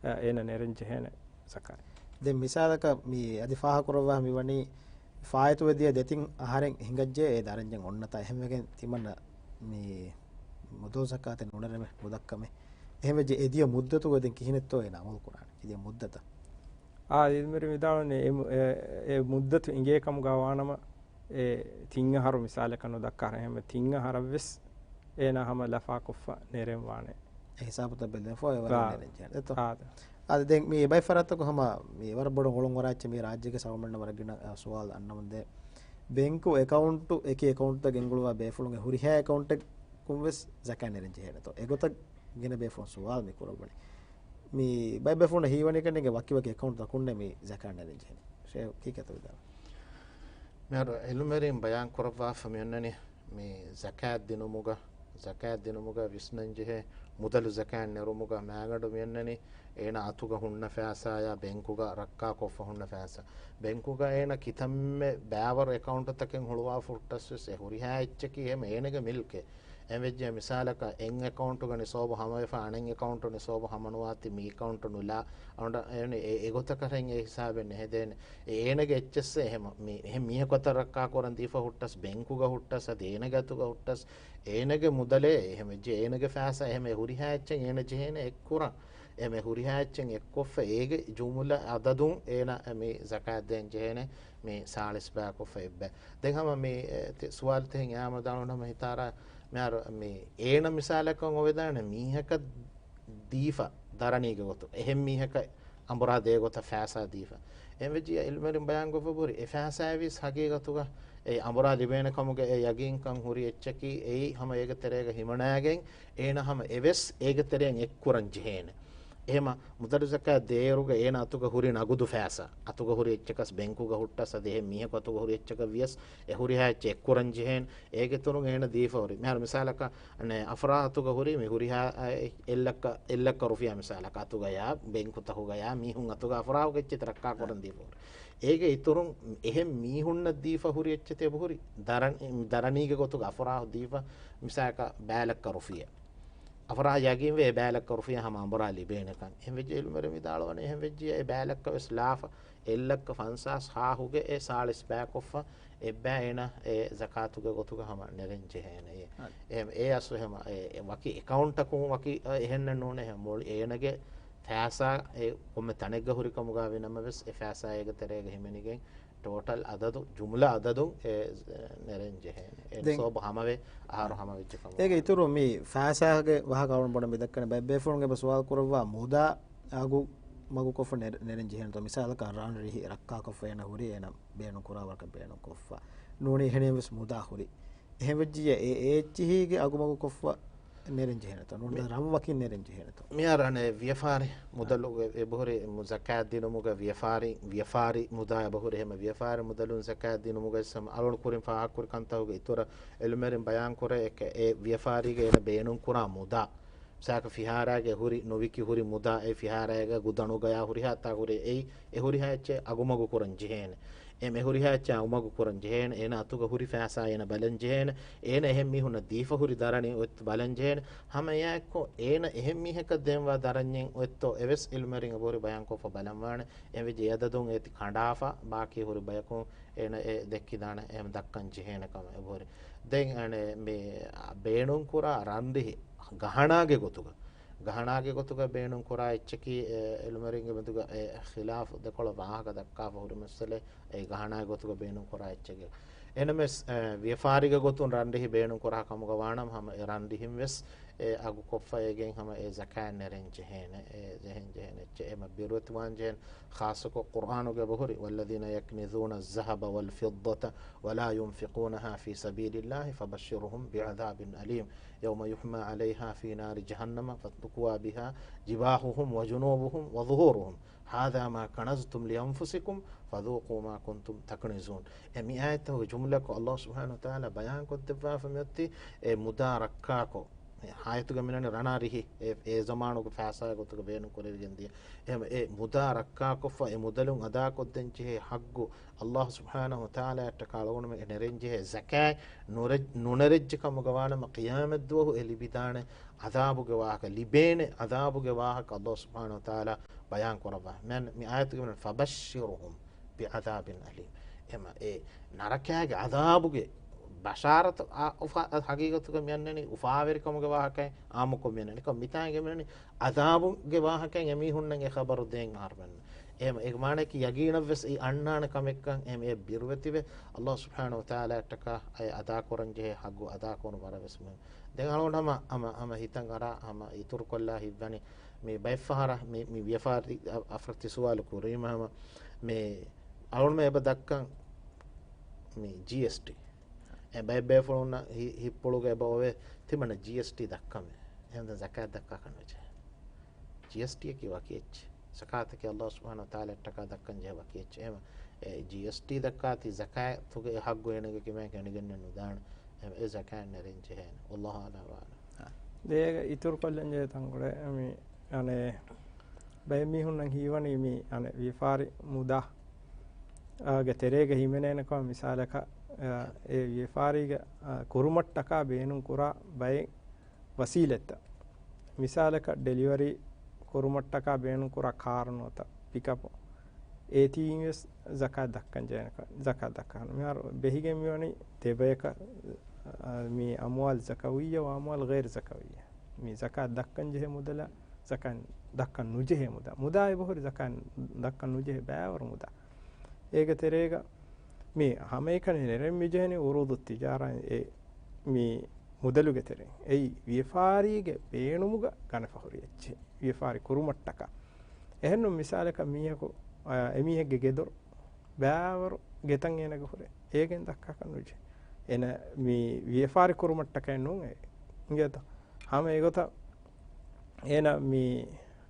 އަ، އޭނަ ނެރެން ޖެހޭނެ ޒަކާތް. ދެން މިސާލަކަށް މި އަދި ފާހަގަކުރައްވާ މި ވަނީ ފާއިތުވެދިޔަ ދެތިން އަހަރެން ހިނގައްޖެ އެ ދަރަންޏެއް އޮންނަތާ އެހެންވެގެން ތިމަންނަ މި މުދަލު ޒަކާތެއް ނުނެރެމެ ނުދައްކަމެ. އެހެންވެއްޖެ އެ ދިޔަ މުއްދަތުގަ ދެން ކިހިނެއްތޯ އޭނަ އަމަލު ކުރާނެ އެ ދިޔަ މުއްދަތަށް؟ އާ، އިލްމުވެރި ވިދާޅުވަނީ އެ މު-، އެ، އެ މުއްދަތު އިނގޭ ކަމުގަ ވާނަމަ، އެ ތިން އަހަރު މިސާލަކަށް ނުދައްކާ އެހެންވެ ތިން އަހަރަށްވެސް އޭނާ ހަމަ ލަފާކޮށްފަ ނެރެން ވާނެ. އެ ހިސާބުތައް ބެލުމަށް ފޯ އެވަރަށް އާ. ނެރެން ޖެހޭނެ. އެތޯ؟ އާ. އާދެ، ދެން މި އެބައި ފަރާތަކު ހަމަ މި ވަރަށް ބޮޑު އޮޅުން އޮރާ އެއްޗެއް މި ރާއްޖޭގެ ސަރުވަންނަ ވަރަށް ގިނަ، އަ، ސުވާލު އަންނަމުންދޭ. ބޭންކު އެކައުންޓު، އެކި އެކައުންޓުތައް ގެންގުޅުވާ ބޭފުޅުންގެ ހުރިހާ އެކައުންޓެއް ކުން ވެސް ޒަކާތް ނެރެން ޖެހޭނެތޯ؟ އެގޮތަށް ގިނަ ބޭފުޅުން ސުވާލު މި ކުރައްވަނީ. މި ބައެއް ބޭފުޅުންނަށް ހީވަނީ ކަންނޭނގެ ވަކިވަކި އެކައުންޓްތަކުންނޭ މި ޒަކާތް ނެރެން ޖެހެނީ. ޝޭޚް ކީކޭތޯ ވިދާޅު؟ މިހާރު އިލްމުވެރިން ބަޔާން ކުރައްވާފަ މި އޮންނަނީ މި ޒަކާތް ދިނުމުގަ، ޒަކާތް ދިނުމުގަ ވިސްނަން ޖެހޭ މުދަލު ޒަކާތް ނެރުމުގަ މާގަނޑު މި އޮންނަނީ އޭނަ އަތުގަ ހުންނަ ފައިސާޔާ ބެންކުގަ ރައްކާކޮށްފަ ހުންނަ ފައިސާ. ބެންކުގަ އޭނަ ކިތަންމެ ބައިވަރު އެކައުންޓުތަކެއް ހުޅުވާފަ ހުއްޓަސް ވެސް އެ ހުރިހާ އެއްޗަކީ އެހެމަ އޭނަގެ މިލްކެއް. އެހެން ވެއްޖެ މިސާލަކަށް އެއް އެކައުންޓުގަ ނިސާބު ހަމަވެފަ އަނެއް އެކައުންޓު ނިސާބު ހަމަނުވާތީ މި އެކައުންޓު ނުލާ އަނޑަ އެ، އެ، އެގޮތަކަށް އެ ހިސާބެއް ނެހެދޭނެ. އެ، އޭނަގެ އެއްޗެއްސެއް އެހެމަ މި، އެހެން މީހަކު އަތަށް ރައްކާ ކުރަން ދީފަ ހުއްޓަސް ބެންކުގަ ހުއްޓަސް އަދި އޭނަގެ އަތުގަ ހުއްޓަސް އޭނަގެ މުދަލޭ އެހެމަ އެއްޗެއް އޭނަގެ ފައިސާ އެހެމަ އެ ހުރިހާ އެއްޗެއް އޭނަ ޖެހޭނެ އެއްކުރަން. އެހެމަ އެ ހުރިހާ އެއްޗެއް އެއްކޮށްފަ އޭގެ ޖުމުލަ އަދަދުން އޭނަ މި ޒަކާތް ދޭން ޖެހޭނެ މި ސާޅީސް ބައިކޮށްފަ އެއްބައި. ދެން ހަމަ މި، އެ، ތި-، ސުވާލު ތެހެން އާމަ ދާނުން ހަމަ ހިތާރާ މިހާރު މި އޭނަ މިސާލަކަށް އޮވެދާނެ މީހަކަށް ދީފަ ދަރަނީގެ ގޮތު. އެހެން މީހަކަށް އަނބުރާ ދޭ ގޮތަށް ފައިސާ ދީފަ. އެހެން ވެއްޖިއްޔާ އިލްމުވެރިން ބަޔާންކޮށްފަ ހުރި އެ ފައިސާއެއް ވެސް ހަގީގަތުގަ އެ އަނބުރާ ލިބޭނެ ކަމުގެ އެ ޔަގީންކަން ހުރި އެއްޗަކީ އެއީ ހަމަ އޭގެ ތެރޭގަ ހިމަނައިގެން އޭނަ ހަމަ އެވެސް އޭގެ ތެރެއިން އެއްކުރަން ޖެހޭނެ. އެހެމަ މުދަލު ޒަކާތް ދޭއިރުގަ އޭނަ އަތުގަ ހުރި ނަގުދު ފައިސާ، އަތުގަ ހުރި އެއްޗަކަސް ބެންކުގަ ހުއްޓަސް އަދި އެހެން މީހަކު އަތުގަ ހުރި އެއްޗަކަށް ވިޔަސް އެ ހުރިހާ އެއްޗެއް އެއްކުރަން ޖެހޭނެ. އޭގެ އިތުރުން އޭނަ ދީފަ ހުރި. މިހާރު މިސާލަކަށް އަނެއް އަފްރާހް އަތުގަ ހުރި މި ހުރިހާ އެއް، އެއް ލައްކަ، އެއް ލައްކަ ރުފިޔާ މިސާލަކަށް އަތުގަޔާ، ބެންކުތަކުގަޔާ، މީހުން އަތުގަ އަފްރާހުގެ އެއްޗެތި ރައްކާ ކުރަން ދީފަ ހުރި. އޭގެ އިތުރުން އެހެން މީހުންނަށް ދީފަ ހުރި އެއްޗެތި އެބަހުރި ދަރަނި، ދަރަނީގެ ގޮތުގަ އަފްރާހު ދީފަ މިސާލަކަށް ބައި ލައްކަ ރުފިޔާ. އަފްރާހަށް ޔަގީންވޭ އެ ބައި ލައްކަ ރުފިޔާ ހަމަ އަނބުރާ ލިބޭނެކަން. އެހެން ވެއްޖެ އިލްމުވެރިން ވިދާޅުވަނީ އެހެން ވެއްޖިއްޔާ އެ ބައި ލައްކަ ވެސް ލާފަ، އެއް ލައްކަ ފަންސާސް ހާހުގެ އެ ސާޅީސް ބައިކޮށްފަ އެއްބައި އޭނަ އެ ޒަކާތުގެ ގޮތުގަ ހަމަ ނެރެން ޖެހޭނެ. އެ، އެ، އެ އަސްލު ހަމަ އެ، އެ ވަކި އެކައުންޓަކުން ވަކި އެ، އެހެންނެއް ނޫނޭ. އެ މުޅި އޭނަގެ ފައިސާ އެ ކޮންމެ ތަނެއްގަ ހުރި ކަމުގަ ވި ނަމަވެސް އެ ފައިސާ އޭގެ ތެރޭގަ ހިމެނިގެން ޓޯޓަލް އަދަދު، ޖުމްލަ އަދަދުން އެ ނެރެން ޖެހޭނެ. އެ ދެން ނިސާބު ހަމަވެ، އަހަރު ހަމަވެއްޖެ ކަމަށް. އޭގެ އިތުރު މި ފައިސާގެ ވާހަކަ އަޅުން ބޮޑަށް މި ދައްކަނީ ބައެއް ބޭފުޅުން އެބަ ސުވާލު ކުރައްވާ މުދާ އަގު މަގުކޮށްފަ ނެ-، ނެރެން ޖެހޭނެތޯ؟ މިސާލަކަށް ރަން ރިހި ރައްކާކޮށްފަ އޭނަ ހުރި އޭނަ ބޭނުން ކުރާ ވަރަކަށް ބޭނުން ކޮށްފަ ނޫނީ އެހެނެއް ވެސް މުދާ ހުރި. އެހެން ވެއްޖިއްޔާ އެ، އެ އެއްޗިހީގެ އަގު މަގުކޮށްފަ ނެރެން ޖެހޭނެތޯ؟ ނޫނީ މި-، ރަން ވަކިން ނެރެން ޖެހޭނެތޯ؟ މިހާރު އަނެއް ވިޔަފާރި މުދަލުގެ އެބަހުރި ޒަކާތް ދިނުމުގެ ވިޔަފާރި، ވިޔަފާރި މުދާ އެބަހުރި ހަމަ ވިޔަފާރި މުދަލުން ޒަކާތް ދިނުމުގެ ސަމ-، އަޅުން ކުރިން ފާހަގަކުރި ކަންތަކުގެ އިތުރަށް އިލްމުވެރިން ބަޔާން ކުރޭ އެ، އެ ވިޔަފާރީގެ އޭނަ ބޭނުން ކުރާ މުދާ. މިސާލަކަށް ފިހާރައިގެ ހުރި ނުވިކި ހުރި މުދާ، އެ ފިހާރައިގެ ގުދަނުގަޔާ ހުރިހާ ތާ ހުރި އެއީ، އެ ހުރިހާ އެއްޗެއް އަގުމަގު ކުރަން ޖެހޭނެ. އެ މެ ހުރިހާ އެއްޗެއް އަގުމަގު ކުރަން ޖެހޭނެ. އޭނަ އަތުގަ ހުރި ފައިސާ އޭނަ ބަލަން ޖެހޭނެ. އޭނަ އެހެން މީހުންނަށް ދީފަ ހުރި ދަރަނި އޮތް ބަލަން ޖެހޭނެ. ހަމަ އެއާއެއްކޮށް އޭނަ އެހެން މީހަކަށް ދޭންވާ ދަރަންޏެއް އޮތްތޯ އެވެސް އިލްމުވެރިން އެބަހުރި ބަޔާންކޮށްފަ ބަލަންވާނެ. އެ ވެއްޖެ އެ އަދަދުން އޭތި ކަނޑާފަ ބާކީ ހުރި ބަޔަކުން އޭނަ އެ ދެއްކިދާނެ އެހެން ދައްކަން ޖެހޭނެ ކަމަށް އެބަހުރި. ދެން އަނެއް މި ބޭނުން ކުރާ ރަންރިހި ގަހަނާގެ ގޮތުގަ، ގަހަނާގެ ގޮތުގަ ބޭނުން ކުރާ އެއްޗަކީ، އެ، އިލްމުވެރިންގެ މެދުގަ އެ ޚިލާފު ދެކޮޅަށް ވާހަކަ ދައްކާފަ ހުރި މައްސަލައެއް. އެ ގަހަނާގެ ގޮތުގަ ބޭނުން ކުރާ އެއްޗެއް. އެނަމެސް، އެ، ވިޔަފާރީގެ ގޮތުން ރަންރިހި ބޭނުން ކުރާ ކަމުގަ ވާނަމަ ހަމަ އެ ރަންރިހިން ވެސް އެ އަގުކޮށްފަ އޭގެން ހަމަ އެ ޒަކާތް ނެރެން ޖެހޭނެ. އެ ޖެހެން ޖެހޭނެ އެއްޗެއް އެމަ ބިރުވެތިވާން ޖެހޭނެ. ޚާއްޞަކޮށް ޤުރްއާނުގަ އެބަހުރި، والذين يكنزون الذهب والفضة ولا ينفقونها في سبيل الله فبشرهم بعذاب أليم يوم يحمى عليها في نار جهنم فتكوى بها جباههم وجنوبهم وظهورهم هذا ما كنزتم لأنفسكم فذوقوا ما كنتم تكنزون. އެ މި އާޔަތުގެ ޖުމްލަކޮށް ﷲ ސުބްޙާނަހޫ ވަތަޢާލާ ބަޔާންކޮށްދެއްވާފަ މިއޮތީ އެ މުދާ ރައްކާކޮށް، އެ އާޔަތުގަ މިނަނީ ރަނާ ރިހި އެ، އެ ޒަމާނުގެ ފައިސާ ގޮތުގަ ބޭނުން ކުރެވިގެން ދިޔަ. އެހެން އެ މުދާ ރައްކާކޮށްފަ އެ މުދަލުން އަދާކޮށްދޭން ޖެހޭ ޙައްޤު ﷲ ސުބްޙާނަހޫ ވަތަޢާލާއަށްޓަކާ އަޅުގަނޑުމެން އެ ނެރެން ޖެހޭ ޒަކާތް ނުރެ-، ނުނެރެއްޖެ ކަމުގަ ވާނަމަ، ޤިޔާމަތްދުވަހު އެ ލިބިދާނެ ޢަޛާބުގެ ވާހަކަ، ލިބޭނެ ޢަޛާބުގެ ވާހަކަ ﷲ ސުބްޙާނަހޫ ވަތަޢާލާ ބަޔާން ކުރައްވާ. މި އާޔަތުގެ މިނަނީ فبشرهم بعذاب أليم. އެމަ އެ ނަރަކައިގެ ޢަޛާބުގެ ބަޝާރަތު އާ، އުފާ، ޙަޤީޤަތުގަ މިއަންނަނީ އުފާވެރިކަމުގެ ވާހަކައެއް އާއްމުކޮށް މިއަންނަނީ. ކޮ މިތާނގެ މިއަންނަނީ ޢަޛާބުގެ ވާހަކައެއް އެމީހުންނަށް އެ ޚަބަރު ދޭން އަހަރުމެންނަށް. އެހެމަ އެ މާނައަކީ ޔަގީނަށްވެސް އެ އަންނާނެ ކަމެއްކަން އެހެމަ އެ ބިރުވެތިވެ، ﷲ ސުބްޙާނަހޫ ވަތަޢާލާއަށްޓަކާ އެ އަދާކުރަން ޖެހޭ ޙައްޤު އަދާކުރުން ވަރަށް ވެސް މުހިންމު. ދެން އަޅުގަނޑު ހަމަ، ހަމަ، ހަމަ ހިތަށް އަރާ ހަމަ އިތުރުކޮށްލާ ހިތްވަނީ މި ބައެއްފަހަރަށް މި، މި ވިޔަފާރި އަ-، އަފްރަތި ސުވާލު ކުރީމަ ހަމަ މި އަޅުގަނޑުމެން އެބަ ދައްކަން މި ޖީއެސްޓީ. އެ ބައެއް ބޭފުޅުންނަށް ހި-، ހިތްޕުޅުގަ އެބަ އޮވޭ ތިމަންނަ ޖީއެސްޓީ ދައްކަމޭ. އެހެން ޒަކާތް ދައްކާކަށް ނުޖެހޭ. ޖީއެސްޓީއަކީ ވަކި އެއްޗެއް. ޒަކާތަކީ ﷲ ސުބްޙާނަހޫ ވަތަޢާލާ އެއްޓަކާ ދައްކަން ޖެހޭ ވަކި އެއްޗެއް. އެހެންވެ، އެ ޖީއެސްޓީ ދައްކާތީ ޒަކާތުގެ ޙައްޤު އޭނަގެ ކިބައިން އެނގިގެންނެއް ނުދާނެ. އެހެންވެ، އެ ޒަކާތް ނެރެން ޖެހޭނެ. ވައްލާހު އަޢްލަމު ވަ އަޢްލަމް. ދޭގަ އިތުރުކޮށްލަން ޖެހޭ ތަންކޮޅެއް މި، އަނެއް، ބައެއް މީހުންނަށް ހީވަނީ މި، އަނެއް، ވިޔަފާރި މުދާ، އާ، ގެ ތެރޭގަ ހިމެނޭނެ ކަމަށް މިސާލަކަށް، އާ، އެ ވިޔަފާރީގެ، އާ، ކުރުމަށްޓަކާ ބޭނުން ކުރާ ބައެއް ވަސީލަތްތައް. މިސާލަކަށް، ޑެލިވަރީ ކުރުމަށްޓަކާ ބޭނުން ކުރާ ކާރު ނުވަތަ ޕިކަޕު، އޭތީ ވެސް ޒަކާތް ދައްކަން ޖެހޭނެ ކަ-، ޒަކާތް ދައްކާނެ. މިހާރު ބެހިގެން މިވަނީ ދެބަޔަކަށް، އާ، މި އަމްވާލް ޒަކަވިއްޔަ ވަ އަމްވާލް ޣައިރު ޒަކަވިއްޔަ. މި ޒަކާތް ދައްކަން ޖެހޭ މުދަލާ، ޒަކާތް ދައްކަން ނުޖެހޭ މުދާ. މުދާ އެބަހުރި ޒަކާތް ދައްކަން ނުޖެހޭ ބައިވަރު މުދާ. އޭގެ ތެރޭގަ މި ހަމައެކަނި ނެރެން މިޖެހެނީ އުރޫދު ތިޖާރާ އެ މި މުދަލުގެ ތެރެއިން. އެއީ ވިޔަފާރީގެ ބޭނުމުގަ ގަނެފަ ހުރި އެއްޗެއް. ވިޔަފާރި ކުރުމަށްޓަކާ. އެހެންނު މިސާލަކަށް މީހަކު، އާ، އެމީހެއްގެ ގެދޮރު ބައިވަރު ގެތައް އޭނަގެ ހުރޭ. އޭގެން ދައްކާކަށް ނުޖެހޭ. އޭނަ މި ވިޔަފާރި ކުރުމަށްޓަކައެއް ނޫން އެ. އިނގޭތޯ؟ ހަމަ އެގޮތަށް އޭނަ މި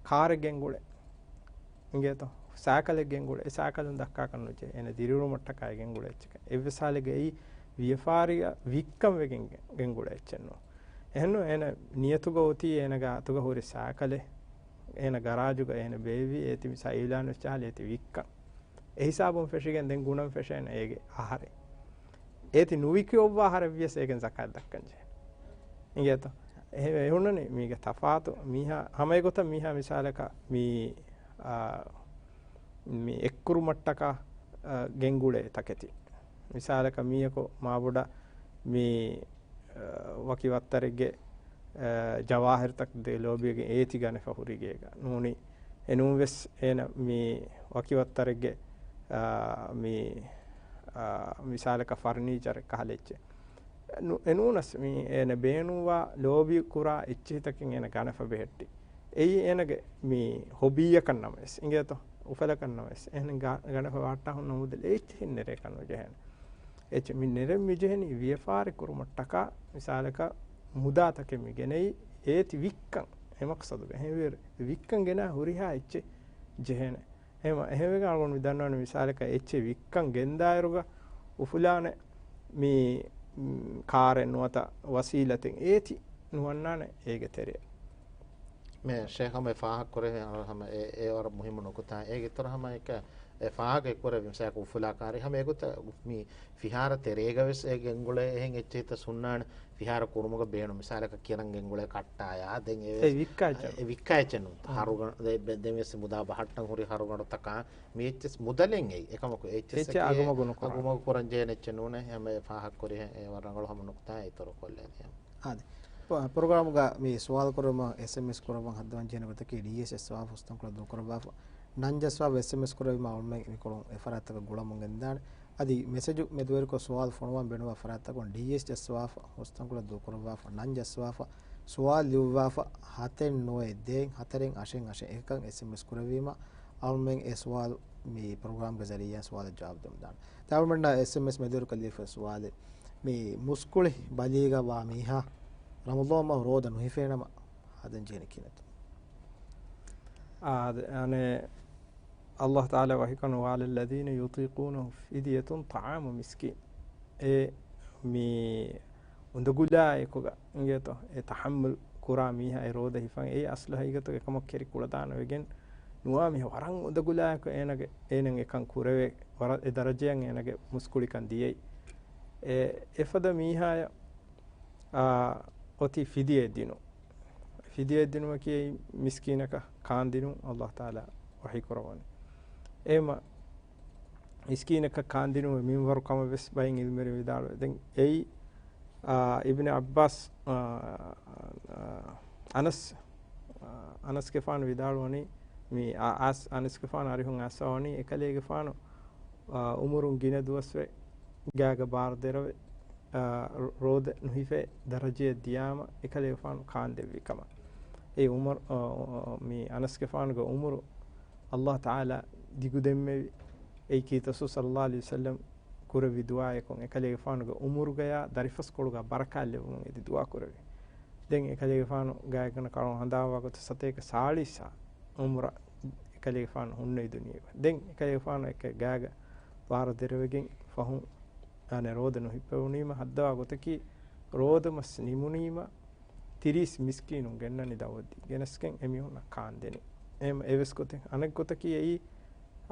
ކާރެއް ގެންގުޅޭ. އިނގޭތޯ؟ ސައިކަލެއް ގެންގުޅޭ. އެ ސައިކަލުން ދައްކާކަށް ނުޖެހޭ. އޭނަ ދިރިއުޅުމަށްޓަކާ ގެންގުޅޭ އެއްޗެކޭ. އެއްވެސް ހާލެއްގައި ވިޔަފާރިއަށް ވިއްކަން ވެގެން ގެ-، ގެންގުޅޭ އެއްޗެއް ނޫން. އެހެންނު އޭނަ ނިޔަތުގަ އޮތީ އޭނަގެ އަތުގަ ހުރި ސައިކަލެއް އޭނަ ގަރާޖުގަ އޭނަ ބޭއްވި އޭތި މި ސައިލާން ވެއްޗާލި އޭތި ވިއްކަން. އެ ހިސާބުން ފެށިގެން ދެން ގުނަން ފެށޭނެ އޭގެ އަހަރެއް. އޭތި ނުވިކި އޮއްވާ އަހަރެއްވިޔަސް އޭގެން ޒަކާތް ދައްކަން ޖެހޭނެ. އިނގޭތޯ؟ އެހެން އެހުންނަނީ މީގެ ތަފާތު މީހާ ހަމަ އެގޮތަށް މީހާ މިސާލަކަށް މި، އާ، މި އެއްކުރުމަށްޓަކާ، އާ، ގެންގުޅޭ ތަކެތި. މިސާލަކަށް މީހަކު މާބޮޑަށް މި އަ، ވަކި ވައްތަރެއްގެ، އަ، ޖަވާހިރުތައް ދޭ ލޯބިވެގެން އޭތި ގަނެފަ ހުރި ގޭގަ ނޫނީ. އެނޫން ވެސް އޭނަ މި ވަކި ވައްތަރެއްގެ، އަ، މި، އަ، މިސާލަކަށް ފަރުނީޗަރެއް ކަހަލަ އެއްޗެއް. ނު-، އެނޫނަސް މި އޭނަ ބޭނުންވާ ލޯބި ކުރާ އެއްޗިހިތަކެއް އޭނަ ގަނެފަ ބެހެއްޓި. އެއީ އޭނަގެ މި ހޮބީއަކަށް ނަމަވެސް، އިނގޭތޯ؟ އުފަލަކަށް ނަމަވެސް. އެހެން ގަ-، ގަނެފަ ވައްޓާ ހުންނަ މުދަލެއް އެއްޗެހިން ނެރޭކަށް ނުޖެހޭނެ. އެއްޗެއް މި ނެރެން މި ޖެހެނީ ވިޔަފާރި ކުރުމަށްޓަކާ، މިސާލަކަށް މުދާތަކެއް މި ގެނައީ އޭތި ވިއްކަން. އެ މަޤްޞަދުގަ އެހެންވީއިރު ވިއްކަން ގެނާ ހުރިހާ އެއްޗެއް ޖެހޭނެ. އެހެން، އެހެންވެގެން އަޅުގަނޑު މި ދަންނަވަނީ މިސާލަކަށް އެއްޗެއް ވިއްކަން ގެންދާއިރުގަ އުފުލާނެ މި، މް، ކާރެއް ނުވަތަ ވަސީލަތެއް އޭތި ނުވަންނާނެ އޭގެ ތެރެއަށް. މޭ ޝޭޚް ހަމަ އެ ފާހަގަކުރެވޭ ހަމަ އެ، އެ ވަރަށް މުހިއްމު ނުކުތާ. އޭގެ އިތުރަށް ހަމަ އެކަ އެ ފާހަގަ ކުރެވި މިސާލަކަށް އުފުލާ ކާރި ހަމަ އެގޮތަށް މި ފިހާރަ ތެރޭގަ ވެސް އެ ގެންގުޅޭ އެހެން އެއްޗެހިތައް ހުންނާނެ. ފިހާރަ ކުރުމުގަ ބޭނުން މިސާލަކަށް ކިޔަން ގެންގުޅޭ ކައްޓާޔާ ދެން އެ އެ ވިއްކާ އެއްޗެއް އެ ނޫން. އެ ވިއްކާ އެއްޗެއް ނޫން. ހަރުގަ-، ދެ-، ދެ-، ދެން ވެސް މުދާ ބަހައްޓަން ހުރި ހަރުގަނޑުތަކާ މި އެއްޗެއް މުދަލެއް އެއީ. އެކަމަކު އެ އެއްޗެއް އެއްޗެއް އަގުމަގު ނުކުރާ. އަގުމަގު ކުރަން ޖެހޭނެ އެއްޗެއް ނޫނޭ. ހަމަ އެ ފާހަގަ ކުރި އެ ވަރަށް ރަނގަޅު ހަމަ ނުކުތާ އިތުރު ކޮށްލަނީ. އާދެ. ޕް-، ޕްރޮގްރާމުގަ މި ސުވާލު ކުރުމަށް އެސްއެމްއެސް ކުރައްވަން ހައްދަވަން ޖެހޭނެ ގޮތަކީ ޑީއެސް އެއް ސަވާފު ހުސްތަންކޮޅެއް ދޫކުރައްވާފަ. ނަންޖައްސަވާފަ އެސްއެމްއެސް ކުރެވީމަ އަޅުމެން މިކޮޅުން އެ ފަރާތްތަކަށް ގުޅަމުން ގެންދާނެ. އަދި މެސެޖު މެދުވެރިކޮށް ސުވާލު ފޮނުވާން ބޭނުންވާ ފަރާތްތަކުން ޑީއެސް އެއް ސަވާފަ ހުސްތަންކޮޅެއް ދޫކުރައްވާފަ. ނަންޖައްސަވާފަ ސުވާލު ލިޔުއްވާފަ ހަތެއް ނުވައެއް ދޭއް ހަތަރެއް އަށެއް އަށެއް އެކަން އެސްއެމްއެސް ކުރެވީމަ އަޅުމެން އެ ސުވާލު މި ޕްރޮގްރާމްގެ ޒަރީއާ ސުވާލަށް ޖަވާބު ދެމުން ދާނެ. ތައުމެންނަށް އެސްއެމްއެސް މެދުވެރިކޮށް ލިޔެފަ ސުވާލެއް. މި މުސްކުޅި ބަލީޣަވާ މީހާ ރަމަޟާން މަހު ރޯދަ ނުހިފޭނަމަ ހަދަން ޖެހޭނެ ކިހިނެއްތޯ؟ އާ، އަދެ، އަނެއް، ﷲ ތަޢާލާ ވަޙީކުރަން، "وعلى الذين يطيقونه فدية طعام مسكين." އެ މި އުނދަގުލާ އެކުގަ އިނގޭތޯ، އެ ތަޙައްމަލް ކުރާ މީހާ އެ ރޯދަ ހިފަން އެއީ އަސްލު ހަގީގަތުގަ އެކަމަކު ކެރި ކުޅަދާނަވެގެން ނުވާ މީހާ ވަރަށް އުނދަގުލާއެކު އޭނަގެ، އޭނަން އެކަން ކުރެވޭ، ވަރަށް އެ ދަރަޖަޔަށް އޭނަގެ މުސްކުޅިކަން ދިޔައީ. އެ، އެފަދަ މީހާޔަށް، އާ، އޮތީ ފިދިޔައެއް ދިނުން. ފިދިޔައެއް ދިނުމަކީ މިސްކީނަކަށް ކާންދިނުން ﷲ ތަޢާލާ ވަޙީ ކުރައްވަނީ. އެހެންމަ މިސްކީނަކަށް ކާންދިނުމުގެ މިންވަރު ކަމަށް ވެސް ބައެއް ޢިލްމުވެރިން ވިދާޅުވޭ. ދެން އެއީ، އާ، އިބްނު ޢައްބާސް، އާ، އާ، އަނަސް، އާ، އަނަސްގެފާނު ވިދާޅުވަނީ، މި އާ، އާސް، އަނަސްގެފާނު އަރިހުން އައިސްފަވަނީ އެކަލޭގެފާނު، އާ، އުމުރުން ގިނަ ދުވަސްވެ ގާގަ ބާރު ދެރަވެ، އާ، ރޯ-، ރޯދަ ނުހިފޭ ދަރަޖަޔަށް ދިޔާމަ އެކަލޭގެފާނު ކާންދެއްވި ކަމަށް. އެ އުމަރު، އާ، މި އަނަސްގެފާނުގެ އުމުރު ﷲ ތަޢާލާ ދިގުދެއްމެވި. އެއީ ކީރިތި ރަސޫލު ޞައްލައްލާހު ޢަލައިހި ވަސައްލަމް ކުރެއްވި ދުޢާއަކުން އެކަލޭގެފާނުގެ އުމުރުގަޔާ ދަރިފަސްކޮޅުގަ ބަރަކާތް ލެއްވުމުން އެދި ދުޢާ ކުރެވި. ދެން އެކަލޭގެފާނު ގާތްގަނޑަކަށް އަޅުން ހަނދާންވާ ގޮތަށް ސަތޭކަ ސާޅީސް ސާ އުމްރާ އެކަލޭގެފާނު ހުންނެވި ދުނިޔޭގަ. ދެން އެކަލޭގެފާނު އެކެ ގާގަ ވާރު ދެރަވެގެން ފަހުން އަނެއް ރޯދަ ނުހިއްޕެވުނީމަ ހައްދަވާ ގޮތަކީ ރޯދަ މަސް ނިމުނީމަ ތިރީސް މިސްކީނުން ގެންނަނީ ދައުވަތްދީ. ގެނެސްގެން އެމީހުންނަށް ކާންދެނީ. އެހެން އެވެސް ގޮތެއް. އަނެއް ގޮތަކީ އެއީ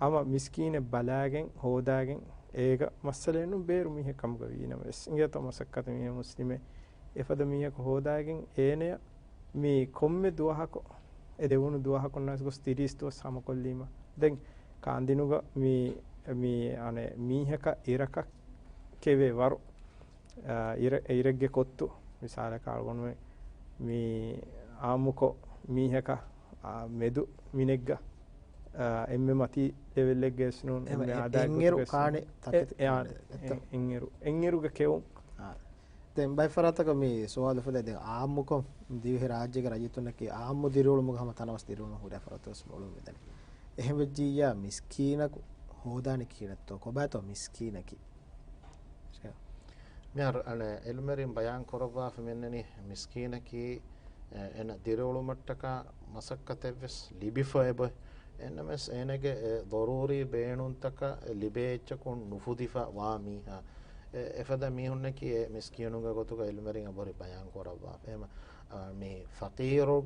ހަމަ މިސްކީނެއް ބަލާގެން ހޯދާގެން އޭގަ މައްސަލައެއް ނޫން ބޭރު މީހެއް ކަމުގަ ވީނަމަވެސް. އިނގޭތޯ މަސައްކަތު މީހެއް މުސްލިމެއް އެފަދަ މީހަކު ހޯދާގެން އޭނަޔަށް މި ކޮންމެ ދުވަހަކު އެ ދެވުނު ދުވަހަކުންނަސް ގޮސް ތިރީސް ދުވަސް ހަމަކޮށްލީމަ. ދެން ކާންދިނުގަ މި، މި އަނެއް މީހަކަށް އިރަކަށް ކެވޭ ވަރު، އާ، އިރެ-، އިރެއްގެ ކޮއްތު މިސާލަކަށް އަޅުގަނޑުމެން މި އާއްމުކޮށް މީހަކަށް، އާ، މެދު މިނެއްގަ، އާ، އެންމެ މަތީ ލެވެލްއެއްގަ ވެސް ނޫން، އެންމެ އާދައިގެ އެންއިރު ގޮތުގަ ވެސް ކާނެ ނޫން. ތަކެތި އެ-، އެ-، ކާނެ. އެ-، އެންއިރު، އެންއިރުގަ ކެވުން. އާ. ދެން ބައެއް ފަރާތަކަށް މި ސުވާލު އުފެދޭ، ދެން އާއްމުކޮށް ދިވެހި ރާއްޖޭގެ ރައްޔިތުންނަކީ އާއްމު ދިރިއުޅުމުގަ ހަމަ ތަނަވަސް ދިރިއުޅުން ހުރި ފަރާތް ވެސް އުޅުން މިދަނީ. އެހެން ވެއްޖިއްޔާ މިސްކީނަކު ހޯދާނީ ކިހިނެއްތޯ؟ ކޮބާތޯ މިސްކީނަކީ؟ މިހާރު އަނެއް އިލްމުވެރިން ބަޔާން ކުރައްވާފަ މިންނަނީ މިސްކީނަކީ، އެ، އޭނަ ދިރިއުޅުމަށްޓަކާ މަސައްކަތެއްވެސް ލިބިފައި އެބަ. އެންނަމެސް އޭނަގެ، އެ، ޟަރޫރީ ބޭނުންތަކަށް ލިބޭ އެއްޗަކުން ނުފުދިފަ ވާ މީހާ. އެ، އެފަދަ މީހުންނަކީ އެ މިސްކީނުންގެ ގޮތުގަ އިލްމުވެރިން އެބަހުރި ބަޔާން ކުރައްވާފަ. އެހެމަ، އާ، މި ފަޤީރު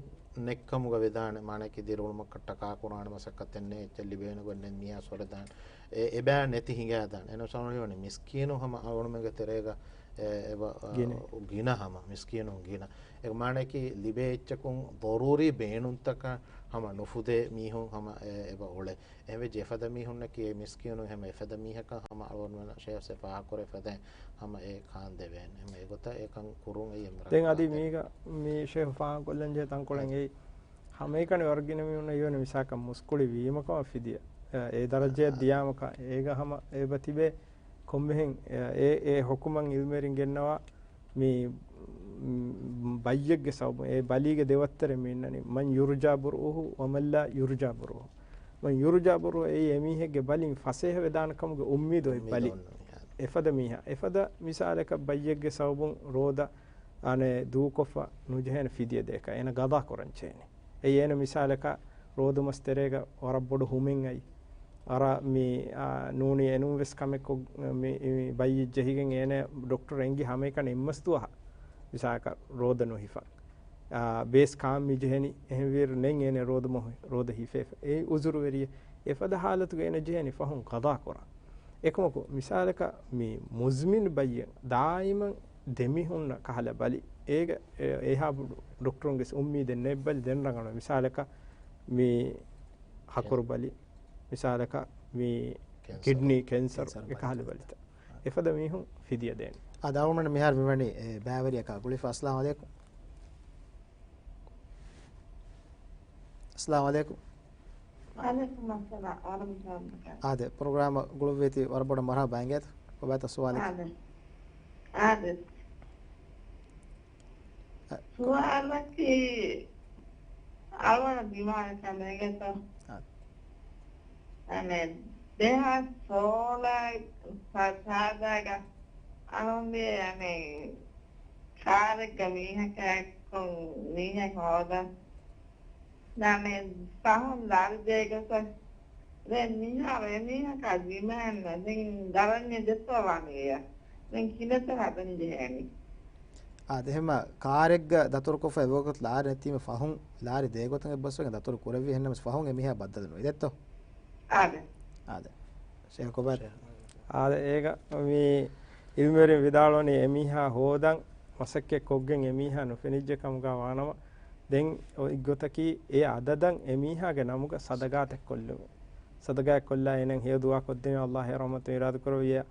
ނެއްކަމުގަ ވެދާނެ، މާނައަކީ ދިރިއުޅުމަށްޓަކާ ކުރާނެ މަސައްކަތެއް ނެތް، އެއްޗެއް ލިބޭނެ ގޮތް ނެތް، މީހާ ސޮރެދާނެ. އެ، އެބައި ނެތި ހިނގާދާނެ. އެނަމަ ސަމަނިވަނީ މިސްކީނު ހަމަ އަޅުގަނޑުމެންގެ ތެރޭގަ، އެ، އެބަ، އާ، ގިނަ. ގިނަ ހަމަ، މިސްކީނުން ގިނަ. އެ މާނައަކީ ލިބޭ އެއްޗަކުން ޟަރޫރީ ބޭނުންތަކަށް ހަމަ ނުފުދޭ މީހުން ހަމަ އެ، އެބަ އުޅޭ. އެހެންވެއްޖެ އެފަދަ މީހުންނަކީ އެ މިސްކީނުން ހަމަ އެފަދަ މީހަކަށް ހަމަ އަޅުގަނޑުމެން ޝޭޚް ފާހަގަކުރެ ފަދަ ހަމަ އެ ކާން ދެވޭނެ. ހަމަ އެގޮތަށް އެކަން ކުރުން އެއީ ދެން އަދި މީގަ މި ޝޭޚް ފާހަގަކޮށްލަންޖެހޭ ތަންކޮޅެއް އެއީ ހަމައެކަނި ވަރަށް ގިނަ މީހުންނަށް އިވެން މިސާކަށް މުސްކުޅި ވީމަކަށް ފިދިޔަ. އެ، އެ ދަރަޖައަށް ދިޔާމަކަށް އޭގަ ހަމަ އެބަ ތިބޭ ކޮންމެހެން، އެ، އެ، އެ ޙުކުމަށް އިލްމުވެރިން ގެންނަވާ މި، މް، ބައްޔެއްގެ ސަބަބުން އެ ބަލީގެ ދެވައްތަރެއް މި އިންނަނީ، من يرجى برؤه ومن لا يرجى برؤه. من يرجى برؤه އެއީ އެމީހެއްގެ ބަލިން ފަސޭހަވެދާނެ ކަމުގެ އުއްމީދު އޮތް ބަލި. އެފަދަ މީހާ، އެފަދަ މިސާލަކަށް ބައްޔެއްގެ ސަބަބުން ރޯދަ އަނެއް ދޫކޮށްފަ ނުޖެހޭނެ ފިދިޔަ ދޭކަށް އޭނަ ގަޟާ ކުރަން ޖެހޭނެ. އެއީ އޭނަ މިސާލަކަށް ރޯދަމަސް ތެރޭގަ ވަރަށް ބޮޑު ހުމެއް އައި. އަރާ މި، އާ، ނޫނީ އެނޫން ވެސް ކަމެއްކޮށް މި، މި ބައްޔެއް ޖެހިގެން އޭނަ ޑޮކްޓަރު އެނގި ހަމައެކަނި އެއްމަސް ދުވަހަށް. މިސާލަކަށް ރޯދަ ނުހިފަ. އާ، ބޭސް ކާން މި ޖެހެނީ އެހެންވީއިރު ނެތް އޭނަ ރޯދަ މޮހި، ރޯދަ ހިފޭފަ. އެއީ އުޒުރުވެރިއެއް. އެފަދަ ހާލަތުގަ އޭނަ ޖެހެނީ ފަހުން ގަޟާ ކުރާ. އެކަމަކު މިސާލަކަށް މި މުޒްމިން ބައްޔެއް ދާއިމަން ދެމިހުންނަ ކަހަލަ ބަލި. އޭގަ އެ-، އެހާ ބޮޑު ޑޮކްޓަރުންގެ އުއްމީދެއް ނެތް ބަލި ދެން ރަނގަޅު. މިސާލަކަށް މި ހަކުރު ބަލި. މިސާލަކަށް މި ކެންސަރު. ކިޑްނީ ކެންސަރު ކެންސަރު އެކަހަލަ ބަލިތައް. އެފަދަ މީހުން ފިދިޔަ ދޭނެ. އާ، ދާވަމަން މިހާރު މިވަނީ، އެ، ބައިވެރިޔަކާ ގުޅިފަ. އައްސަލާމު ޢަލައިކުމް. އައްސަލާމު ޢަލައިކުމް. ވަޢަލައިކުމް އައްސަލާމް ވަރަޙްމަތުﷲ ވަބަރަކާތުހު. އާދެ، ޕްރޮގްރާމަށް ގުޅުއްވީތީ ވަރަށް ބޮޑަށް މަރުޙަބާ އިނގޭތަ؟ ކޮބާތޯ ސުވާލަކީ؟ އާދެ. އާދެ. އަ، ސުވާލަކީ އަޅުގަނޑަށް ދިމާވިކަމެއް އިނގޭތޯ؟ އާދެ. އަނެއް، ދެހާސް ސޯޅަ ފަސާދަގަ އަޅުގަނޑު އަނެއް ކާރެއްގަ މީހަކާ އެއްކޮށް މީހެއް ހޯދަން ނަމެއް ފަހުން ލާރި ދޭ ގޮތަށް ދެން މިހާރު އެމީހަކާ ދިމާއެއް ނެތް. ދެން ދަރަންޏެއް ދެއްތޯ ވާނީ އެޔަށް. ދެން ކިހިނެއްތޯ ހަދަން ޖެހޭނީ. އާ، އެހެންމަ ކާރެއްގަ ދަތުރުކޮށްފަ އެވަގުތު ލާރި ނެތީމަ ފަހުން ލާރި ދޭ ގޮތަށް އެއްބަސްވެގެން ދަތުރު ކުރެއްވި އެހެންނަމަސް ފަހުން އެމީހާ ބައްދަލު ނުވި ދެއްތޯ؟ އާދެ. އާދެ. ޝޭޚް ކޮބާތޯ؟ އާދެ، އޭގަ މި އިލްމުވެރިން ވިދާޅުވަނީ އެމީހާ ހޯދަން މަސައްކަތް ކޮށްގެން އެމީހާ ނުފެނިއްޖެ ކަމުގަ ވާނަމަ، ދެން އޮތް ގޮތަކީ އެ އަދަދަށް އެމީހާގެ ނަމުގަ ޞަދަޤާތެއް ކޮށްލުމެއް. ޞަދަޤާތް ކޮށްލާ އޭނަ ހެޔޮ ދުޢާ ކޮށްދެނީ ﷲ އޭ ރަޙްމަތު އިރާދަ ކުރެއްވިއްޔާ،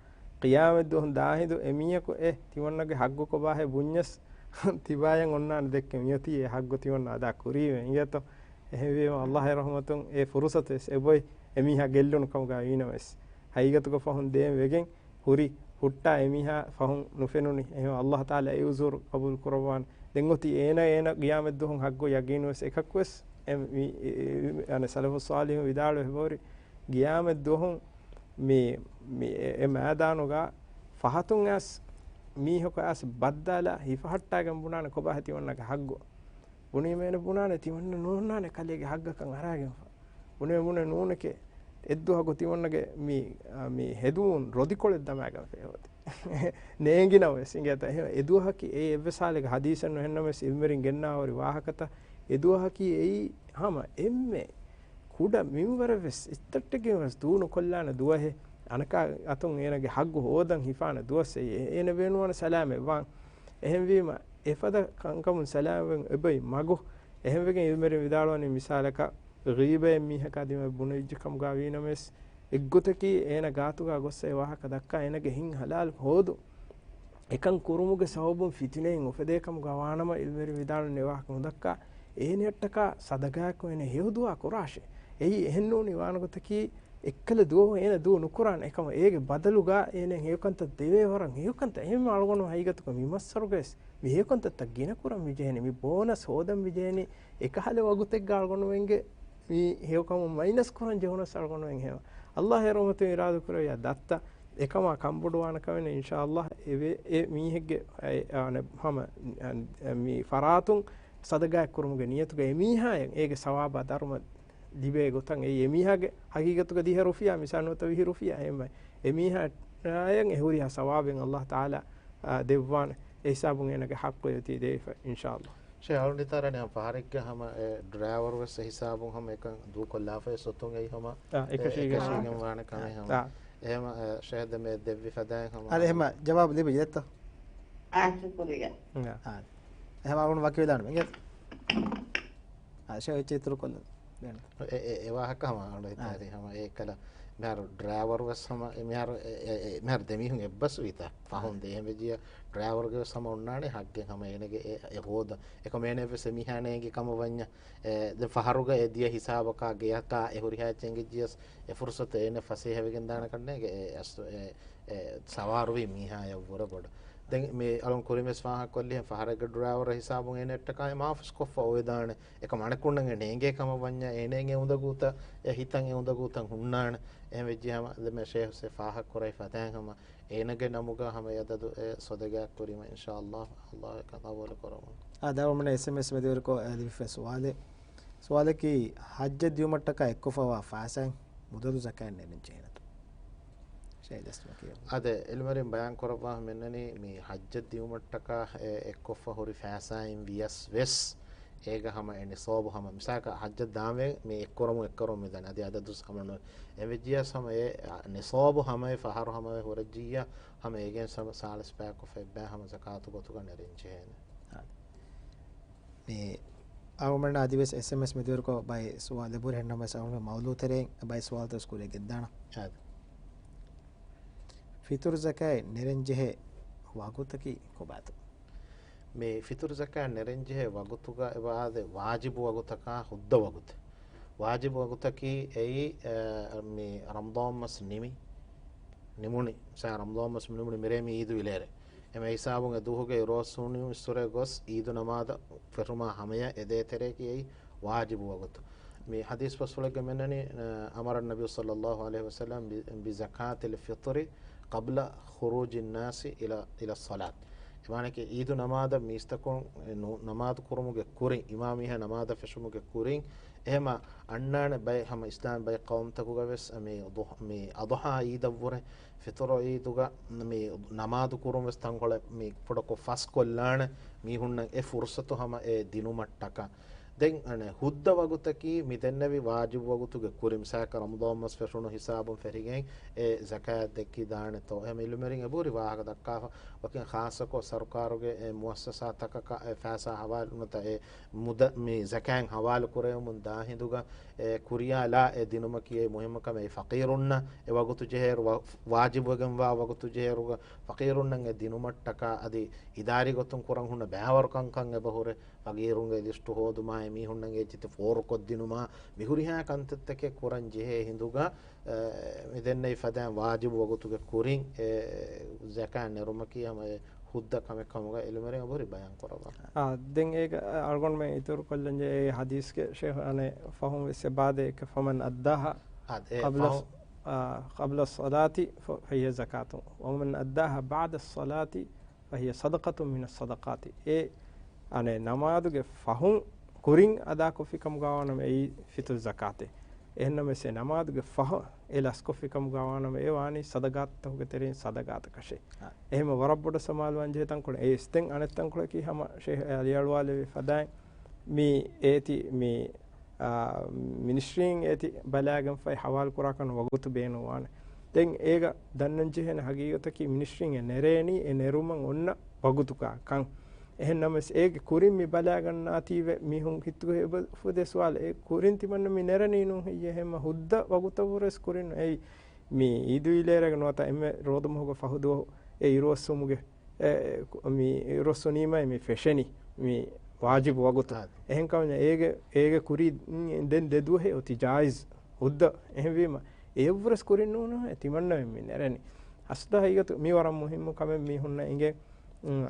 ޤިޔާމަތްދުވަހުން ދާހިނދު އެމީހަކު އެ ތިމަންނަގެ ޙައްޤު ކޮބާހޭ ބުންޏަސް ތިބާޔަށް އޮންނާނެ ދެއްކެ މިއޮތީ އެ ޙައްޤު ތިމަންނަ އަދާ ކުރީމޭ އިނގޭތޯ. އެހެންވީމަ ﷲ އޭ ރަޙްމަތުން އެ ފުރުޞަތުވެސް އެބޮތް އެމީހާ ގެއްލުނު ކަމުގަ ވީނަމަވެސް، ޙަޤީޤަތުގަ ފަހުން ދޭން ވެގެން ހުރި ހުއްޓާ އެމީހާ ފަހުން ނުފެނުނި. އެހެން ﷲ ތަޢާލާ އެ ޢުޛުރު ޤަބޫލު ކުރައްވާނެ. ދެން އޮތީ އޭނަ އޭނަ ޤިޔާމަތްދުވަހުން ޙައްޤު ޔަޤީނުވެސް އެކަކުވެސް އެ، މި، އެ، އެ، އަނެއް ސަލަފުއް ޞާލިޙުން ވިދާޅުވެ އެބަހުރި ޤިޔާމަތްދުވަހުން މި، މި، އެ، އެ މައިދާނުގަ ފަހަތުން އައިސް މީހަކު އައިސް ބައްދާލާ ހިފަހައްޓާގެން ބުނާނެ ކޮބާހޭ ތިމަންނަގެ ޙައްޤު. ބުނީމޭނެ ބުނާނެ ތިމަންނަ ނޫންނާނެ ކަލޭގެ ހައްގަކަށް އަރާގެންފަ. ބުނޭ ބުނެ ނޫނެކޭ. އެއްދުވަހަކު ތިމަންނަގެ މި، އާ، މި ހެދުމުން ރޮދިކޮޅެއް ދަމާގެން ފޭވަތި. ނޭނގިނަމަވެސް އިނގޭތަ؟ އެހެން އެދުވަހަކީ އެއީ އެއްވެސް ހާލެއްގެ ހަދީސެއް ނުހެންނަމަވެސް އިލްމުވެރިން ގެންނާ ހުރި ވާހަކަތައް. އެދުވަހަކީ އެއީ ހަމަ އެންމެ ކުޑަ މިންވަރެއްވެސް އިސްތައްޓެއްގެން ވެސް ދޫ ނުކޮށްލާނެ ދުވަހެއް. އަނަކާ އަތުން އޭނަގެ ހައްގު ހޯދަން ހިފާނެ ދުވަސް އެއީ. އޭނަ ބޭނުންވާނެ ސަލާމަތް ވާން. އެހެންވީމަ، އެފަދަ ކަންކަމުން ސަލާމަތްވެން އެބައި މަގު. އެހެންވެގެން އިލްމުވެރިން ވިދާޅުވަނީ މިސާލަކަށް، ޣީބައެއް މީހަކާ ދިމަ ބުނެވިއްޖެ ކަމުގަ ވީނަމަވެސް، އެއްގޮތަކީ އޭނަ ގާތުގަ ގޮއްސަ އެ ވާހަކަ ދައްކާ އޭނަގެ ހިތް ހަލާލު ހޯދު. އެކަން ކުރުމުގެ ސަބަބުން ފިތިނައެއް އުފެދޭ ކަމުގަ ވާނަމަ، އިލްމުވެރިން ވިދާޅުވަނީ އެ ވާހަކަ ނުދައްކާ. އޭނައަށްޓަކާ ސަދަގާއެއްކޮށް އޭނަ ހެޔޮ ދުޢާ ކުރާށޭ. އެއީ އެހެންނޫނީ ވާނެ ގޮތަކީ، އެއްކަލަ ދުވަހު އޭނަ ދޫ ނުކުރާނެ. އެކަމަ އޭގެ ބަދަލުގަ އޭނަ ހެޔޮކަންތައް ދެވޭ ވަރަށް ހެޔޮކަންތައް. އެހެން އަޅުގަނޑު ހަގީގަތުގަ މި މައްސަރުގަވެސް މި ހެޔޮކަންތައްތައް ގިނަ ކުރަން ވިޖެހެނީ. މި ބޯނަސް ހޯދަން ވިޖެހެނީ. އެކަހަލަ ވަގުތެއްގަ އަޅުގަނޑުމެންގެ މި ހެޔޮކަމުން މައިނަސް ކުރަން ޖެހުނަސް އަޅުގަނޑުމެން ހެޔޮ. ﷲ އެ ރަޙްމަތުން އިރާދަ ކުރެއްވިއްޔާ ދައްތަ އެކަމާ ކަންބޮޑުވާނެ ކަމެއް ނެތް. އިންޝާﷲ އެ ވެ-، އެ މީހެއްގެ އެ، އާނެ، ހަމަ، އަ، މި ފަރާތުން ސަދަގާތް ކުރުމުގެ ނިޔަތުގަ އެ މީހާއަށް އޭގެ ސަވާބާ ދަރުމަ ލިބޭ ގޮތަށް އެއީ އެ މީހާގެ ހަގީގަތުގަ ދިހަ ރުފިޔާ މިސާލު ނުވަތަ ވިހި ރުފިޔާ އެހެންވެ. އެ މީހާއަށް އެ ހުރިހާ ސަވާބެއް ﷲ ތަޢާލާ، އާ، ދެއްވާނެ. އެ ހިސާބުން އޭނަގެ ޙައްޤު އެއޮތީ ދޭފަ، އިންޝާﷲ. ޝޭޚް، އަޅުގަނޑު ހިތަށް އަރަނީ ފަހަރެއްގަ ހަމަ އެ ޑްރައިވަރު ވެސް އެ ހިސާބުން ހަމަ އެކަން ދޫކޮށްލާފަ އެ ސޮތުން އެއީ ހަމަ އެ، އެކަށީގެން. އެކަށީގެން ވާނެ ކަމެއް ހަމަ. އާ. އެހެމަ، އެ، ޝޭޚް ދެ މެ ދެއްވި ފަދައިން ހަމަ. އަދި އެހެމަ ޖަވާބު ލިބި ޖެތަ؟ އާ، ޝުކުރިއްޔާ. އާ. އާ. އެހެމަ އަޅުގަނޑު ވަކިވެލާނަމެ އިނގޭތަ؟ އާ، ޝޭޚް އެއްޗެއް އިތުރު ކޮށްލަން. އެ، އެ، އެ ވާހަކަ ހަމަ އަޅު އާ. ހިތާރި ހަމަ އެ ކަލަ މިހާރު ޑްރައިވަރު ވެސް ހަމަ އެ މިހާރު އެ، އެ، އެ މިހާރު ދެމީހުން އެއްބަސްވީތާ ފަހުން އާ. ދޭ އެހެން ވެއްޖިއްޔާ ޑްރައިވަރުގެ ވެސް ހަމަ އޮންނާނެ ހައްގެއް ހަމަ އޭނަގެ އެ، އެ ހޯދަ. އެކަމަ އޭނަ ވެސް އެ މީހާ ނޭނގި ކަމަށް ވަންޏާ، އެ، ދެ ފަހަރުގަ އެ ދިޔަ ހިސާބަކާ ގެޔަކާ އެ ހުރިހާ އެއްޗެއް އެނގިއްޖިޔަސް އެ ފުރުސަތު އޭނަ ފަސޭހަވެގެން ދާނެ ކަންނޭނގެ އެ، އެ، އެ، ސަވާރުވި މީހާޔަށް ވުރެ ބޮޑަށް. ދެން މި އަޅުން ކުރިން ވެސް ފާހަގަކޮށްލިހެން ފަހަރެއްގެ ޑްރައިވަރ ހިސާބުން އޭނައަށްޓަކާ އެ މާފުސް ކޮށްފަ އޮވެދާނެ. އެކަމަ އަނެކުންނަށް އެ ނޭނގޭ ކަމަށް ވަންޏާ އޭނައަށް އެ އުނދަގޫތައް، އެ ހިތަށް އެ އުނދަގޫތައް ހުންނާނެ. އެހެން ވެއްޖެ ހަމަ ދެ މެ ޝޭޚް ހުސެން ފާހަގަކުރައި ފަދައިން ހަމަ އޭނަގެ ނަމުގަ ހަމަ އެ އަދަދު އެ ސަދަގާ ކުރީމަ އިންޝާﷲ، ﷲ އެކަން ޤަބޫލު ކުރަމު. އާ، ދާވަމުން އެސްއެމްއެސް މެދުވެރިކޮށް ލިބިފައި ސުވާލެއް. ސުވާލަކީ، ޙައްޖަށް ދިޔުމަށްޓަކާ އެއްކޮށްފަވާ ފައިސާއިން މުދަލު ޒަކާތް ނެރެން ޖެހޭނެތޯ؟ ޝޭޚް ދަސްތުމަކީ. އާދެ، އިލްމުވެރިން ބަޔާން ކުރައްވާ މިންނަނީ، މި ޙައްޖަށް ދިޔުމަށްޓަކާ އެ އެއްކޮށްފަ ހުރި ފައިސާއިން ވިޔަސް ވެސް، އޭގަ ހަމަ އެ ނިޞާބު ހަމަ، މިސާލަކަށް ޙައްޖަށް ދާންވެ މި އެއްކުރަމުން އެއްކުރަމުން މިދަނީ އަދި އަދަދުސް ހަމަ ނުވޭ. އެވެއްޖިޔަސް ހަމަ އެ ނިޞާބު ހަމައެ ފަހަރު ހަމައެ ހުރެއްޖިއްޔާ ހަމަ އޭގެން ސަމަ ސާޅީސް ބަޔަކު ފައްބައި ހަމަ ޒަކާތު ގޮތުގަ ނެރެން ޖެހޭނެ. އާދެ. މި އަޅުމެންނަށް އަދިވެސް އެސްއެމްއެސް މެދުވެރިކޮށް ބައެއް ސުވާލެއް ބުރި ހެންނަމަވެސް އަޅުމެން މައުޟޫ ތެރެއިން ބައެއް ސުވާލުތައް ވެސް ކުރިއަށް ގެންދާނަން. އާދެ. ފިތުރު ޒަކާތް ނެރެން ޖެހޭ ވަގުތަކީ ކޮބާތޯ؟ މި ފިތުރު ޒަކާތް ނެރެން ޖެހޭ ވަގުތުގަ އެބަ އާދެ ވާޖިބު ވަގުތަކާ ހުއްދަ ވަގުތެއް. ވާޖިބު ވަގުތަކީ އެއީ، އަ، މި ރަމަޟާން މަސް ނިމި، ނިމުނި، މިސާ ރަމަޟާން މަސް ނިމުނި މިރޭ މި އީދު އިލޭރޭ. އެމެ ހިސާބުން އެ ދުވަހުގެ ރޯސް ހުނި އިސްވުރެ ގޮސް އީދު ނަމާދަށް ފެށުމާ ހަމަޔަށް އެ ދޭތެރެއަކީ އެއީ ވާޖިބު ވަގުތު. މި ޙަދީޘް ބަސްފުޅެއްގަ މިންނަނީ، އަ، أمر النبي صلى الله عليه وسلم ب، بزكاة الفطر قبل خروج الناس إلى، إلى الصلاة. އެމާނަކީ އީދު ނަމާދަށް މީސްތަކުން ނު، ނަމާދު ކުރުމުގެ ކުރިން، އިމާމް މީހާ ނަމާދަށް ފެށުމުގެ ކުރިން، އެހެމަ އަންނާނެ ބައެއް ހަމަ އިސްލާމް ބައެއް ޤައުމުތަކުގަ ވެސް މި ޟު، މި އަޟުޙާ އީދަށްވުރެ ފިޠުރު އީދުގަ މި ނަމާދު ކުރުން ވެސް ތަންކޮޅެއް މި ކުޑަކޮށް ފަސްކޮށްލާނެ މީހުންނަށް އެ ފުރުޞަތު ހަމަ އެ ދިނުމަށްޓަކާ. ދެން އަނެއް ހުއްދަ ވަގުތަކީ މި ދެންނެވި ވާޖިބު ވަގުތުގެ ކުރިން، މިސާލަކަށް ރަމަޟާން މަސް ފެށުނު ހިސާބުން ފެށިގެން އެ ޒަކާތް ދެއްކި ދާނެތޯ؟ އެހެމަ އިލްމުވެރިން އެބަހުރި ވާހަކަ ދައްކާފަ، ވަކިން ޚާއްޞަކޮށް ސަރުކާރުގެ އެ މުއައްސަސާތަކަކަށް އެ ފައިސާ ހަވާލު ނުވަތަ އެ މުދަ، މި ޒަކާތް ހަވާލު ކުރެވެމުން ދާ ހިނދުގަ އެ ކުރިޔާލާ އެ ދިނުމަކީ އެ މުހިއްމު ކަމެއް. އެ ފަޤީރުންނަށް އެ ވަގުތު ޖެހޭއިރު ވަ، ވާޖިބުވެގެންވާ ވަގުތު ޖެހޭއިރުގަ ފަޤީރުންނަށް އެ ދިނުމަށްޓަކާ އަދި އިދާރީ ގޮތުން ކުރަން ހުންނަ ބައިވަރު ކަންކަން އެބަހުރޭ. ފަޤީރުންގެ ލިސްޓު ހޯދުމާ، އެ މީހުންނަށް އެ ޖިތި ފޯރުކޮށްދިނުމާ، މި ހުރިހާ ކަންތައްތަކެއް ކުރަން ޖެހޭ ހިނދުގަ، އެ، މި ދެންނެވި ފަދައިން ވާޖިބު ވަގުތުގެ ކުރިން އެ ޒަކާތް ނެރުމަކީ ހަމަ އެ ހުއްދަ ކަމެއް ކަމުގަ އިލްމުވެރިން އެބަހުރި ބަޔާން ކުރައްވާ. އާ، ދެން އޭގަ އަޅުގަނޑުމެން އިތުރު ކޮށްލަން ޖެހޭ އެ ޙަދީޘްގެ ޝޭޚް އަނެއް ފަހުން ވެސް އެބާދޭ އެކެ، فمن أداها އާދެ، އެ قبل ފަހު، އާ، قبل الصلاة ف، فهي زكاة، ومن أداها بعد الصلاة فهي صدقة من الصدقات. އެ އަނެއް ނަމާދުގެ ފަހުން ކުރިން އަދާކޮށްފި ކަމުގަ ވާނަމަ އެއީ ފިތުރު ޒަކާތެއް. އެހެންނަމަވެސް އެ ނަމާދުގެ ފަހު އެ ލަސްކޮށްފި ކަމުގަ ވާނަމަ އެ ވާނީ ސަދަގާތަކުގެ ތެރެއިން ސަދަގާތަކަށޭ. އާ. އެހެންމަ ވަރަށް ބޮޑަށް ސަމާލުވާން ޖެހޭ ތަންކޮޅެއް. އެ އިސްތެން އަނެއް ތަންކޮޅަކީ ހަމަ ޝޭހް އަލިއަޅުވާލެވި ފަދައިން މި އޭތި މި، އާ، މިނިސްޓްރީން އޭތި ބަލާގެންފައި ހަވާލު ކުރާކަން ވަގުތު ބޭނުންވާނެ. ދެން އޭގަ ދަންނަން ޖެހޭނެ ހަގީގަތަކީ މިނިސްޓްރީން އެ ނެރޭނީ އެ ނެރުމަށް އޮންނަ ވަގުތުގަ ކަން. އެހެން ނަމަވެސް އޭގެ ކުރިން މި ބަލާގަންނާތީވެ މީހުން ހިތުގަ އެބަ އުފެދޭ ސުވާލެއް. އެ ކުރިން ތިމަންނަ މި ނެރެނީ ނޫން ހެއްޔޭ؟ ހެންމަ ހުއްދަ ވަގުތަށްވުރެސް ކުރިން އެއީ މި އީދު އިލޭރޭގަ ނުވަތަ އެންމެ ރޯދަމަހުގަ ފަހު ދުވަހު އެ އިރުއޮއްސުމުގެ އެ، މި އިރުއޮއްސުނީމައި މި ފެށެނީ މި ވާޖިބު ވަގުތު. އާ. އެހެންކަމުން އޭގެ، އޭގެ ކުރީ ދެން ދެ ދުވަހެއް އޮތީ ޖާއިޒް ހުއްދަ. އެހެންވީމަ އެއްވުރެސް ކުރިން ނޫނު ތިމަންނަމެން މި ނެރެނީ. އަސްލު ހަގީގަތު މި ވަރަށް މުހިއްމު ކަމެއް މީހުންނަށް އިނގޭ.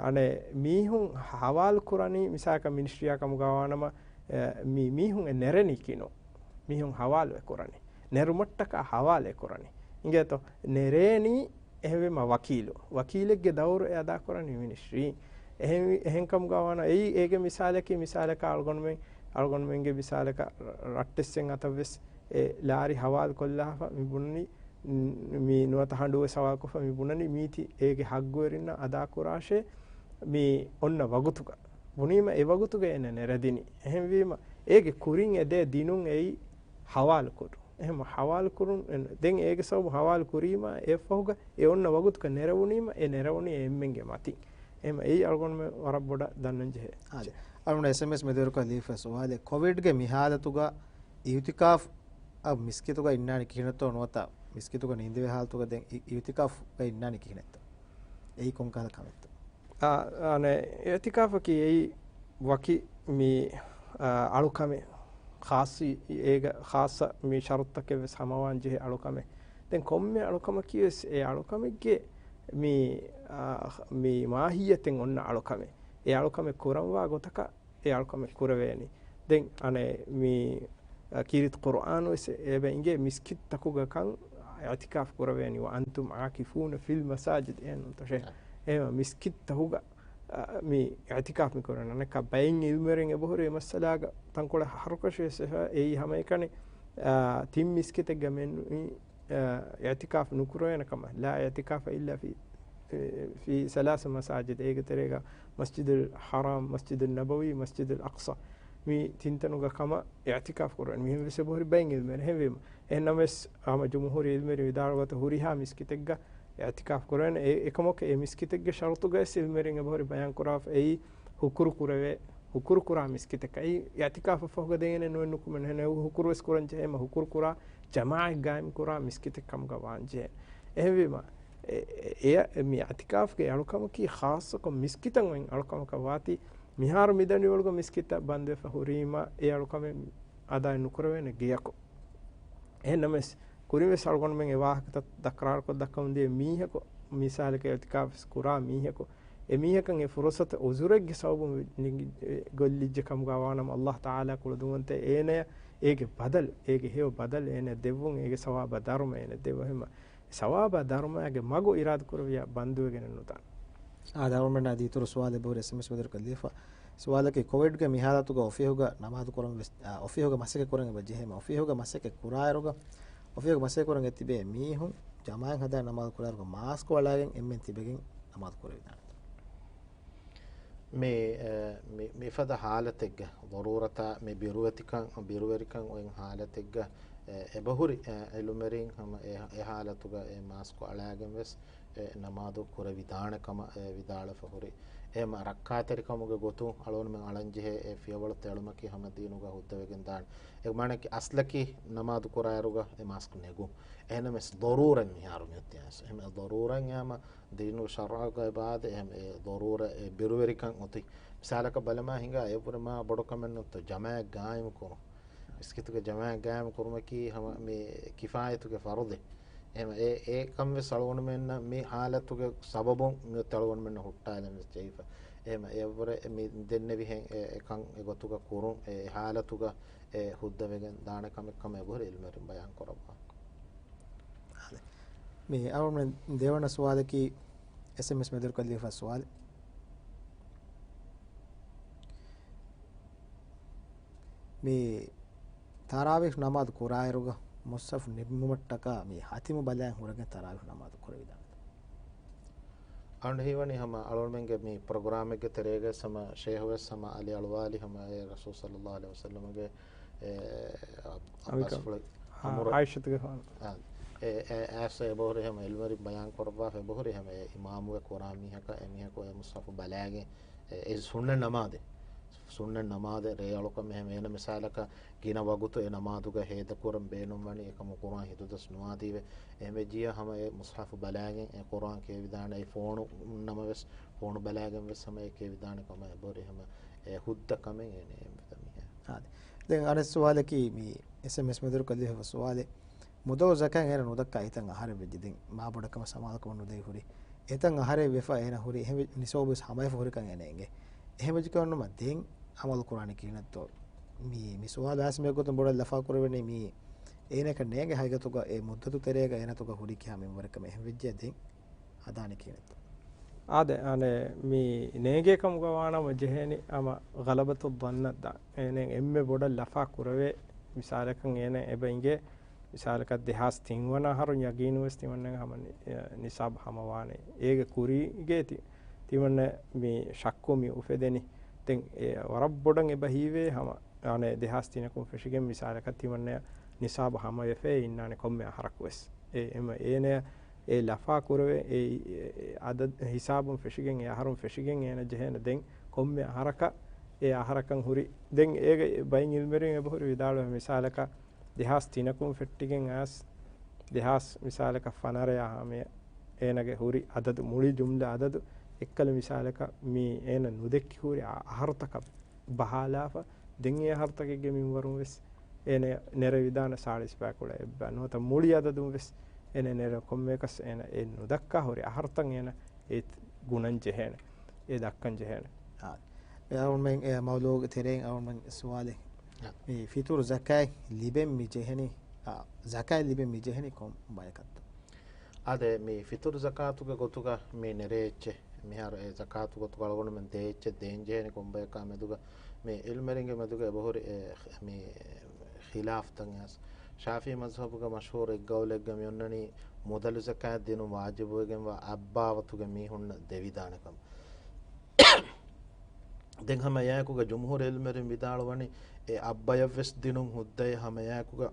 އަނެއް މީހުން ހަވާލު ކުރަނީ މިސާލަކަށް މިނިސްޓްރީއާ ކަމުގަ ވާނަމަ، އެ، މި މީހުން އެ ނެރެނީ ކިނު. މީހުން ހަވާލު އެ ކުރަނީ. ނެރުމަށްޓަކާ ހަވާލު އެ ކުރަނީ. އިނގޭތޯ؟ ނެރޭނީ އެހެންވީމަ ވަކީލު. ވަކީލެއްގެ ދައުރު އެ އަދާކުރަނީ މިނިސްޓްރީ. އެހެންވީ، އެހެންކަމުގަ ވާނަ އެއީ އޭގެ މިސާލަކީ، މިސާލަކަށް އަޅުގަނޑުމެން، އަޅުގަނޑުމެންގެ މިސާލަކަށް ރަ-، ރައްޓެއްސެއް އަތަށްވެސް އެ ލާރި ހަވާލު ކޮށްލާފަ މި ބުނަނީ، މް، މި ނުވަތަ ހަނޑުވެސް ހަވާލުކޮށްފަ މި ބުނަނީ މީތި އޭގެ ހައްގުވެރިންނަށް އަދާކުރާށޭ މި އޮންނަ ވަގުތުގަ. ބުނީމަ އެ ވަގުތުގަ އޭނަ ނެރެދިނީ. އެހެންވީމަ އޭގެ ކުރިން އެ ދޭ ދިނުން އެއީ ހަވާލުކުރުން. އެހެން ހަވާލުކުރުން، ދެން އޭގެ ސަބަބު ހަވާލު ކުރީމަ އެއަށްފަހުގަ އެ އޮންނަ ވަގުތުގަ ނެރެވުނީމަ އެ ނެރެވުނީ އެ އެންމެންގެ މަތިން. އެހެން އެއީ އަޅުގަނޑުމެން ވަރަށް ބޮޑަށް ދަންނަން ޖެހޭ. އާދެ. އަޅުގަނޑު އެސްއެމްއެސް މެދުވެރިކޮށް ލީފަ ސުވާލެއް، ކޮވިޑްގެ މިހާލަތުގަ އިއުތިކާފް އަށް މިސްކިތުގަ އިންނާނީ ކިހިނެއްތޯ ނުވަތަ މިސްކިތުގަ ނިންދެވޭ ހާލަތުގަ ދެން އި-، އިއުތިކާފްގަ އިންނާނީ ކިހިނެއްތޯ؟ އެއީ ކޮންކަހަލަ ކަމެއްތޯ؟ އާ، އަނެއް އިއުތިކާފަކީ އެއީ ވަކި މި، އާ، އަޅުކަމެއް. ޚާއްޞި، އޭގަ ޚާއްޞަ މި ޝަރުތުތަކެއް ވެސް ހަމަވާން ޖެހޭ އަޅުކަމެއް. ދެން ކޮންމެ އަޅުކަމަކީ ވެސް އެ އަޅުކަމެއްގެ މި، އާ، މި މާހިއްޔަތެއް އޮންނަ އަޅުކަމެއް. އެ އަޅުކަމެއް ކުރަންވާ ގޮތަކަށް އެ އަޅުކަމެއް ކުރެވޭނީ. ދެން އަނެއް މި، އަ، ކީރިތި ޤުރުއާނު ވެސް އެބަ އިނގޭ މިސްކިތްތަކުގަ ކަން އިޢްތިކާފް ކުރެވޭނީ، "وأنتم عاكفون في المساجد" އެހެންނޫންތޯ ޝޭޚް؟ އާ. އެހެން މިސްކިތްތަކުގަ، އަ، މި އިޢްތިކާފް މި ކުރަނީ. އަނެއްކާ ބައެއް ޢިލްމުވެރިން އެބަހުރި އެ މައްސަލާގަ ތަންކޮޅެއް ހަރުކަށި ވެސް އެހާ، އެއީ ހަމައެކަނި، އާ، ތިން މިސްކިތެއްގަ މެނުވީ، އާ، އިޢްތިކާފް ނުކުރެވޭނެ ކަމަށް، "لا اعتكاف إلا في، في ثلاث مساجد" އޭގެ ތެރޭގަ މަސްޖިދުލް ޙަރާމް، މަސްޖިދުލް ނަބަވީ، މަސްޖިދުލް އަޤްޞާ. މި ތިންތަނުގަ ކަމަށް އިޢްތިކާފް ކުރަން. މިހެން ވެސް އެބަހުރި ބައެއް ޢިލްމުވެރިން. އެހެންވީމަ، އެހެންނަމަވެސް ހަމަ ޖުމްހޫރު ޢިލްމުވެރިން ވިދާޅުވަތަ ހުރިހާ މިސްކިތެއްގަ އިޢްތިކާފް ކުރެވޭނެ. އެ، އެކަމަކު އެ މިސްކިތެއްގެ ޝަރުތުގައި ވެސް ޢިލްމުވެރިން އެބަހުރި ބަޔާން ކުރާފަ އެއީ ހުކުރު ކުރެވޭ، ހުކުރު ކުރާ މިސްކިތަކަށް. އެއީ އިޢްތިކާފަށްފަހުގަ ދޭނެ ނުވެ ނުކުމެ ނުހެނެ ހުކުރު ވެސް ކުރަން ޖެހޭމަ ހުކުރު ކުރާ ޖަމާޢަތް ޤާއިމް ކުރާ މިސްކިތެއް ކަމުގަ ވާން ޖެހޭ. އެހެންވީމަ، އެ، އެ، އެ، މި އިޢްތިކާފްގެ އަޅުކަމަކީ ޚާއްޞަކޮށް މިސްކިތަށް އޮތް އަޅުކަމަކަށް ވާތީ، މިހާރު މިދަނޑިވަޅުގަ މިސްކިތްތައް ބަންދުވެފަ ހުރީމަ، އެ އަޅުކަމެއް އަދާ ނުކުރެވޭނެ ގެޔަކު. އެހެންނަމަވެސް، ކުރިންވެސް އަޅުގަނޑުމެން އެ ވާހަކަތައް ތަކްރާރުކޮށް ދައްކަމުން ދިޔަ މީހަކު، މިސާލަކަށް އިޢްތިކާފް ކުރާ މީހަކު، އެ މީހަކަށް އެ ފުރުޞަތު ޢުޛުރެއްގެ ސަބަބުން ނިގި-، ގޮށްލިއްޖެ ކަމުގަ ވާނަމަ، ﷲ ތަޢާލާ ކުޅަދުންވަންތަ އޭނަޔަށް އޭގެ ބަދަލު، އޭގެ ހެޔޮ ބަދަލު އޭނަޔަށް ދެއްވުން، އޭގެ ސަވާބާ ދަރުމަ އޭނަޔަށް ދެއްވުން. އެހެންމަ ސަވާބާ ދަރުމައިގެ މަގު އިރާދަކުރެވިޔާ ބަންދުވެގެނެއް ނުދާނެ. އާ، ދަރުމައިންނާ ދިއުތުރު ސުވާލެއް ބޮހުރި އެސްއެމްއެސް މެދުވެރިކޮށް ލިޔެފަ. ސުވާލަކީ، ކޮވިޑްގެ މިހާލަތުގަ އޮފީހުގަ ނަމާދު ކުރަން ވެސް، އާ، އޮފީހުގަ މަސައްކަތް ކުރަން އެބަ ޖެހޭމަ، އޮފީހުގަ މަސައްކަތް ކުރާއިރުގަ، އޮފީހުގަ މަސައްކަތް ކުރަން އެ ތިބޭ މީހުން ޖަމާޢަތް ހަދާ ނަމާދު ކުރާއިރުގަ މާސްކު އަޅާގެން އެންމެން ތިބެގެން ނަމާދު ކުރެވިދާނެތަ؟ މި، އެ، މި، މިފަދަ ހާލަތެއްގަ، ޟަރޫރަތާ މި ބިރުވެތިކަން، ބިރުވެރިކަން އޮތް ހާލަތެއްގަ، އެ، އެބަހުރި، އެ، ޢިލްމުވެރިން ހަމަ އެ، އެ ހާލަތުގަ އެ މާސްކު އަޅާގެން ވެސް، އެ، ނަމާދު ކުރެވިދާނެ ކަމަށް، އެ، ވިދާޅުވެފަ ހުރި. އެހެންމަ ރައްކާތެރިކަމުގެ ގޮތުން އަޅުގަނޑުމެން އަޅަންޖެހޭ އެ ފިޔަވަޅު ތެޅުމަކީ ހަމަ ދީނުގަ ހުއްދަވެގެން ދާނެ. އެ މާނައަކީ އަސްލަކީ ނަމާދު ކުރާއިރުގަ އެ މާސްކު ނެގުން. އެހެންނަމަވެސް ޟަރޫރަތް މިހާރު މިއޮތީ އެހެން އެ ޟަރޫރަތް އެހެންމަ ދީނުގެ ޝަރުޢުގައި ބާދެ އެހެން އެ ޟަރޫރަތް އެ ބިރުވެރިކަން އޮތީ. މިސާލަކަށް ބަލަމާ ހިނގާ އެއަށްވުރެ މާ ބޮޑު ކަމެއް ނޫންތޯ ޖަމާޢަތް ޤާއިމު ކުރުން. މިސްކިތުގެ ޖަމާޢަތް ޤާއިމު ކުރުމަކީ ހަމަ މި ކިފާޔަތުގެ ފަރުޟެއް. އެހެން އެ، އެކަން ވެސް އަޅުގަނޑުމެންނަށް މި ހާލަތުގެ ސަބަބުން މިއޮތީ އަޅުގަނޑުމެންނަށް ހުއްޓާލަން ވެސް ޖެހިފަ. އެހެން އެއަށްވުރެ މި ދެންނެވިހެން އެ، އެކަން އެގޮތުގަ ކުރުން އެ، އެ ހާލަތުގަ އެ ހުއްދަވެގެން ދާނެ ކަމެއް ކަމަށް އެބަހުރި ޢިލްމުވެރިން ބަޔާން ކުރައްވާ. މި އަޅުގަނޑުމެން ދެވަނަ ސުވާލަކީ އެސްއެމްއެސް މެދުވެރިކޮށް ލިޔެފަ ސުވާލެއް. މި ތަރާވީޙް ނަމާދު ކުރާއިރުގަ މުޞްޙަފު ނިންމުމަށްޓަކާ މި ހަތިމު ބަލައިން ހުރެގެން ތަރާވީޙް ނަމާދު ކުރެވިދާނެ. އަޅުގަނޑު ހީވަނީ ހަމަ އަޅުގަނޑުމެންގެ މި ޕްރޮގްރާމެއްގެ ތެރޭގަ ހަމަ ޝޭހުވެސް ހަމަ އަލި އަޅުވާލި ހަމަ އެ ރަސޫލު ޞައްލައްލާހު ޢަލައިހި ވަސައްލަމަގެ އެ އަ-، އަވިކަ-، އައްބާސްފުޅެއް އާ، އަމުރަ-، ޢާއިޝަތުގެ ފާނު. އާ، އެ، އެ، އެ އައިސް އެބަހުރި ހަމަ އިލްމުވެރިން ބަޔާން ކުރައްވާފަ އެބަހުރި ހަމަ އެ އިމާމުގެ ކުރާ މީހަކަށް އެ މީހަކު އެ މުޞްޙަފު ބަލައިގެން އެ، އެ ސުންނަތް ނަމާދެއް، ސުންނަތް ނަމާދެއް ރޭ އަޅުކަމެއް ހަމަ އޭނަ މިސާލަކަށް ގިނަ ވަގުތު އެ ނަމާދުގަ ހޭދަކުރަން ބޭނުންވަނީ އެކަމު ޤުރުއާން ހިތުދަސް ނުވާތީވެ. އެހެންވެއްޖިއްޔާ ހަމަ އެ މުޞްޙަފު ބަލައިގެން އެ ޤުރުއާން ކިޔެވިދާނެ. އެ ފޯނު ނަމަވެސް، ފޯނު ބަލައިގެން ވެސް ހަމަ އެ ކިޔެވިދާނެ ކަމަށް އެބަހުރި ހަމަ އެ ހުއްދަ ކަމެއް އޭނަ އެންމެ މިހާރު. އާދެ. ދެން އަނެއް ސުވާލަކީ މި އެސްއެމްއެސް މެދުރުކޮށް ލިޔެފަ ސުވާލެއް. މުދަލު ޒަކާތް އޭނަ ނުދައްކާ އެތަން އަހަރެއް ވެއްޖެ. ދެން މާބޮޑަކަމަށް ސަމާލުކަމެއް ނުދެވި ހުރި. އެތަން އަހަރެއް ވެފަ އޭނަ ހުރި އެހެން ވެ-، ނިސާބު ވެސް ހަމަވެފަ ހުރިކަން އޭނަ އެނގޭ. އެހެން ވެއްޖެ ކަމަށް ނުމަ ދެން އަމަލު ކުރާނީ ކިހިނެއްތޯ؟ މި، މި ސުވާލު އައިސް މި ގޮތުން ބޮޑަށް ލަފާ ކުރެވެނީ މި އޭނައަކަށް ނޭނގެ ހަގީގަތުގަ އެ މުއްދަތު ތެރޭގަ އޭނަތުގަ ހުރި ކިހާ މިންވަރެއް ކަމެއް އެހެން ވެއްޖެ ދެން ހަދާނީ ކިހިނެއްތޯ؟ އާދެ، އަނެއް މި ނޭނގޭ ކަމުގަ ވާނަމަ ޖެހޭނީ ހަމަ ޣަލަބަތު ޛަންނަށް ދާން. އޭނަ އެންމެ ބޮޑަށް ލަފާ ކުރެވޭ މިސާލަކަށް އޭނަ އެބަ އިނގޭ މިސާލަކަށް ދެހާސް ތިންވަނަ އަހަރު ޔަގީނު ވެސް ތިމަންނަގެ ހަމަ ނި-، އެ، ނިސާބު ހަމަވާނެ. އޭގެ ކުރީގެ ތި-، ތިމަންނަ މި ޝައްކު މި އުފެދެނީ. ދެން އެ ވަރަށް ބޮޑަށް އެބަ ހީވޭ ހަމަ އަނެއް ދެހާސް ތިނަކުން ފެށިގެން މިސާލަކަށް ތިމަންނަ ނިސާބު ހަމަވެފަ އިންނާނެ ކޮންމެ އަހަރަކު ވެސް. އެ އެމަ އޭނަ އެ ލަފާ ކުރެވޭ އެ، އެ، އަދަދު ހިސާބުން ފެށިގެން، އެ އަހަރުން ފެށިގެން އޭނަ ޖެހޭނެ ދެން ކޮންމެ އަހަރަކަށް އެ އަހަރަކަށް ހުރި. ދެން އޭގެ ބައިން އިލްމުވެރިން އެބަހުރި ވިދާޅުވެ މިސާލަކަށް ދެހާސް ތިނަކުން ފެއްޓިގެން އައިސް ދެހާސް މިސާލަކަށް ފަނަރަޔާ ހަމަޔަށް އޭނަގެ ހުރި އަދަދު މުޅި ޖުމްލަ އަދަދު އެއްކަލަ މިސާލަކަށް މި އޭނަ ނުދެއްކި ހުރި އަ-، އަހަރުތަކަށް ބަހާލާފަ، ދެން އެ އަހަރުތަކެއްގެ މިންވަރުން ވެސް އޭނަ ނެރެވިދާނެ ސާޅީސް ބައިކުޅަ އެއްބަ ނުވަތަ މުޅި އަދަދުން ވެސް އޭނަ ނެރެ ކޮންމެއަކަސް އޭނަ އެ ނުދައްކާ ހުރި އަހަރުތައް އޭނަ އެ ގުނަން ޖެހޭނެ، އެ ދައްކަން ޖެހޭނެ. އާ، އެ އަޅުމެން އެ މައުލޫގެ ތެރެއިން އަޅުމެން ސުވާލެއް. އާ. މި ފިތުރު ޒަކާތް ލިބެން މި ޖެހެނީ، އާ، ޒަކާތް ލިބެން މި ޖެހެނީ ކޮން ބަޔަކަށްތޯ؟ އާދެ، މި ފިތުރު ޒަކާތުގެ ގޮތުގަ މި ނެރޭ އެއްޗެއް، މިހާރު އެ ޒަކާތު ގޮތުގަ އަޅުގަނޑުމެން ދޭ އެއްޗެއް ދޭން ޖެހެނީ ކޮން ބަޔަކާ މެދުގަ، މި އިލްމުވެރިންގެ މެދުގަ އެބަހުރި އެ، މި ޚިލާފްތައް އައިސް. ޝާފިޢީ މަޒްހަބުގަ މަޝްހޫރު އެއްގައުލެއްގަ މި އޮންނަނީ މުދަލު ޒަކާތް ދިނުން ވާޖިބުވެގެންވާ އައްބާވަތުގެ މީހުންނަށް ދެވިދާނެ ކަމަށް. ދެން ހަމަ އެއާއެކުގަ ޖުމްހޫރު އިލްމުވެރިން ވިދާޅުވަނީ އެ އައްބަޔަށްވެސް ދިނުން ހުއްދައޭ ހަމަ އެއާއެކުގަ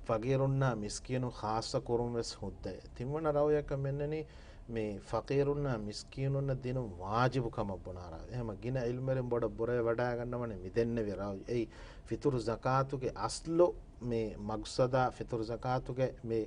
ފަގީރުންނާ މިސްކީނުން ޚާއްޞަ ކުރުން ވެސް ހުއްދައޭ. ތިންވަނަ ރައުޔަކަށް މެންނަނީ މި ފަޤީރުންނާ މިސްކީނުންނަށް ދިނުން ވާޖިބު ކަމަށް ބުނާ ރައުޔު. އެހެމަ ގިނަ އިލްމުވެރިން ބޮޑަށް ބުރަވެވަޑައިގަންނަވަނީ މިދެންނެވި ރައުޔު. އެއީ ފިތުރު ޒަކާތުގެ އަސްލު މި މަގްސަދާ ފިތުރު ޒަކާތުގެ މި،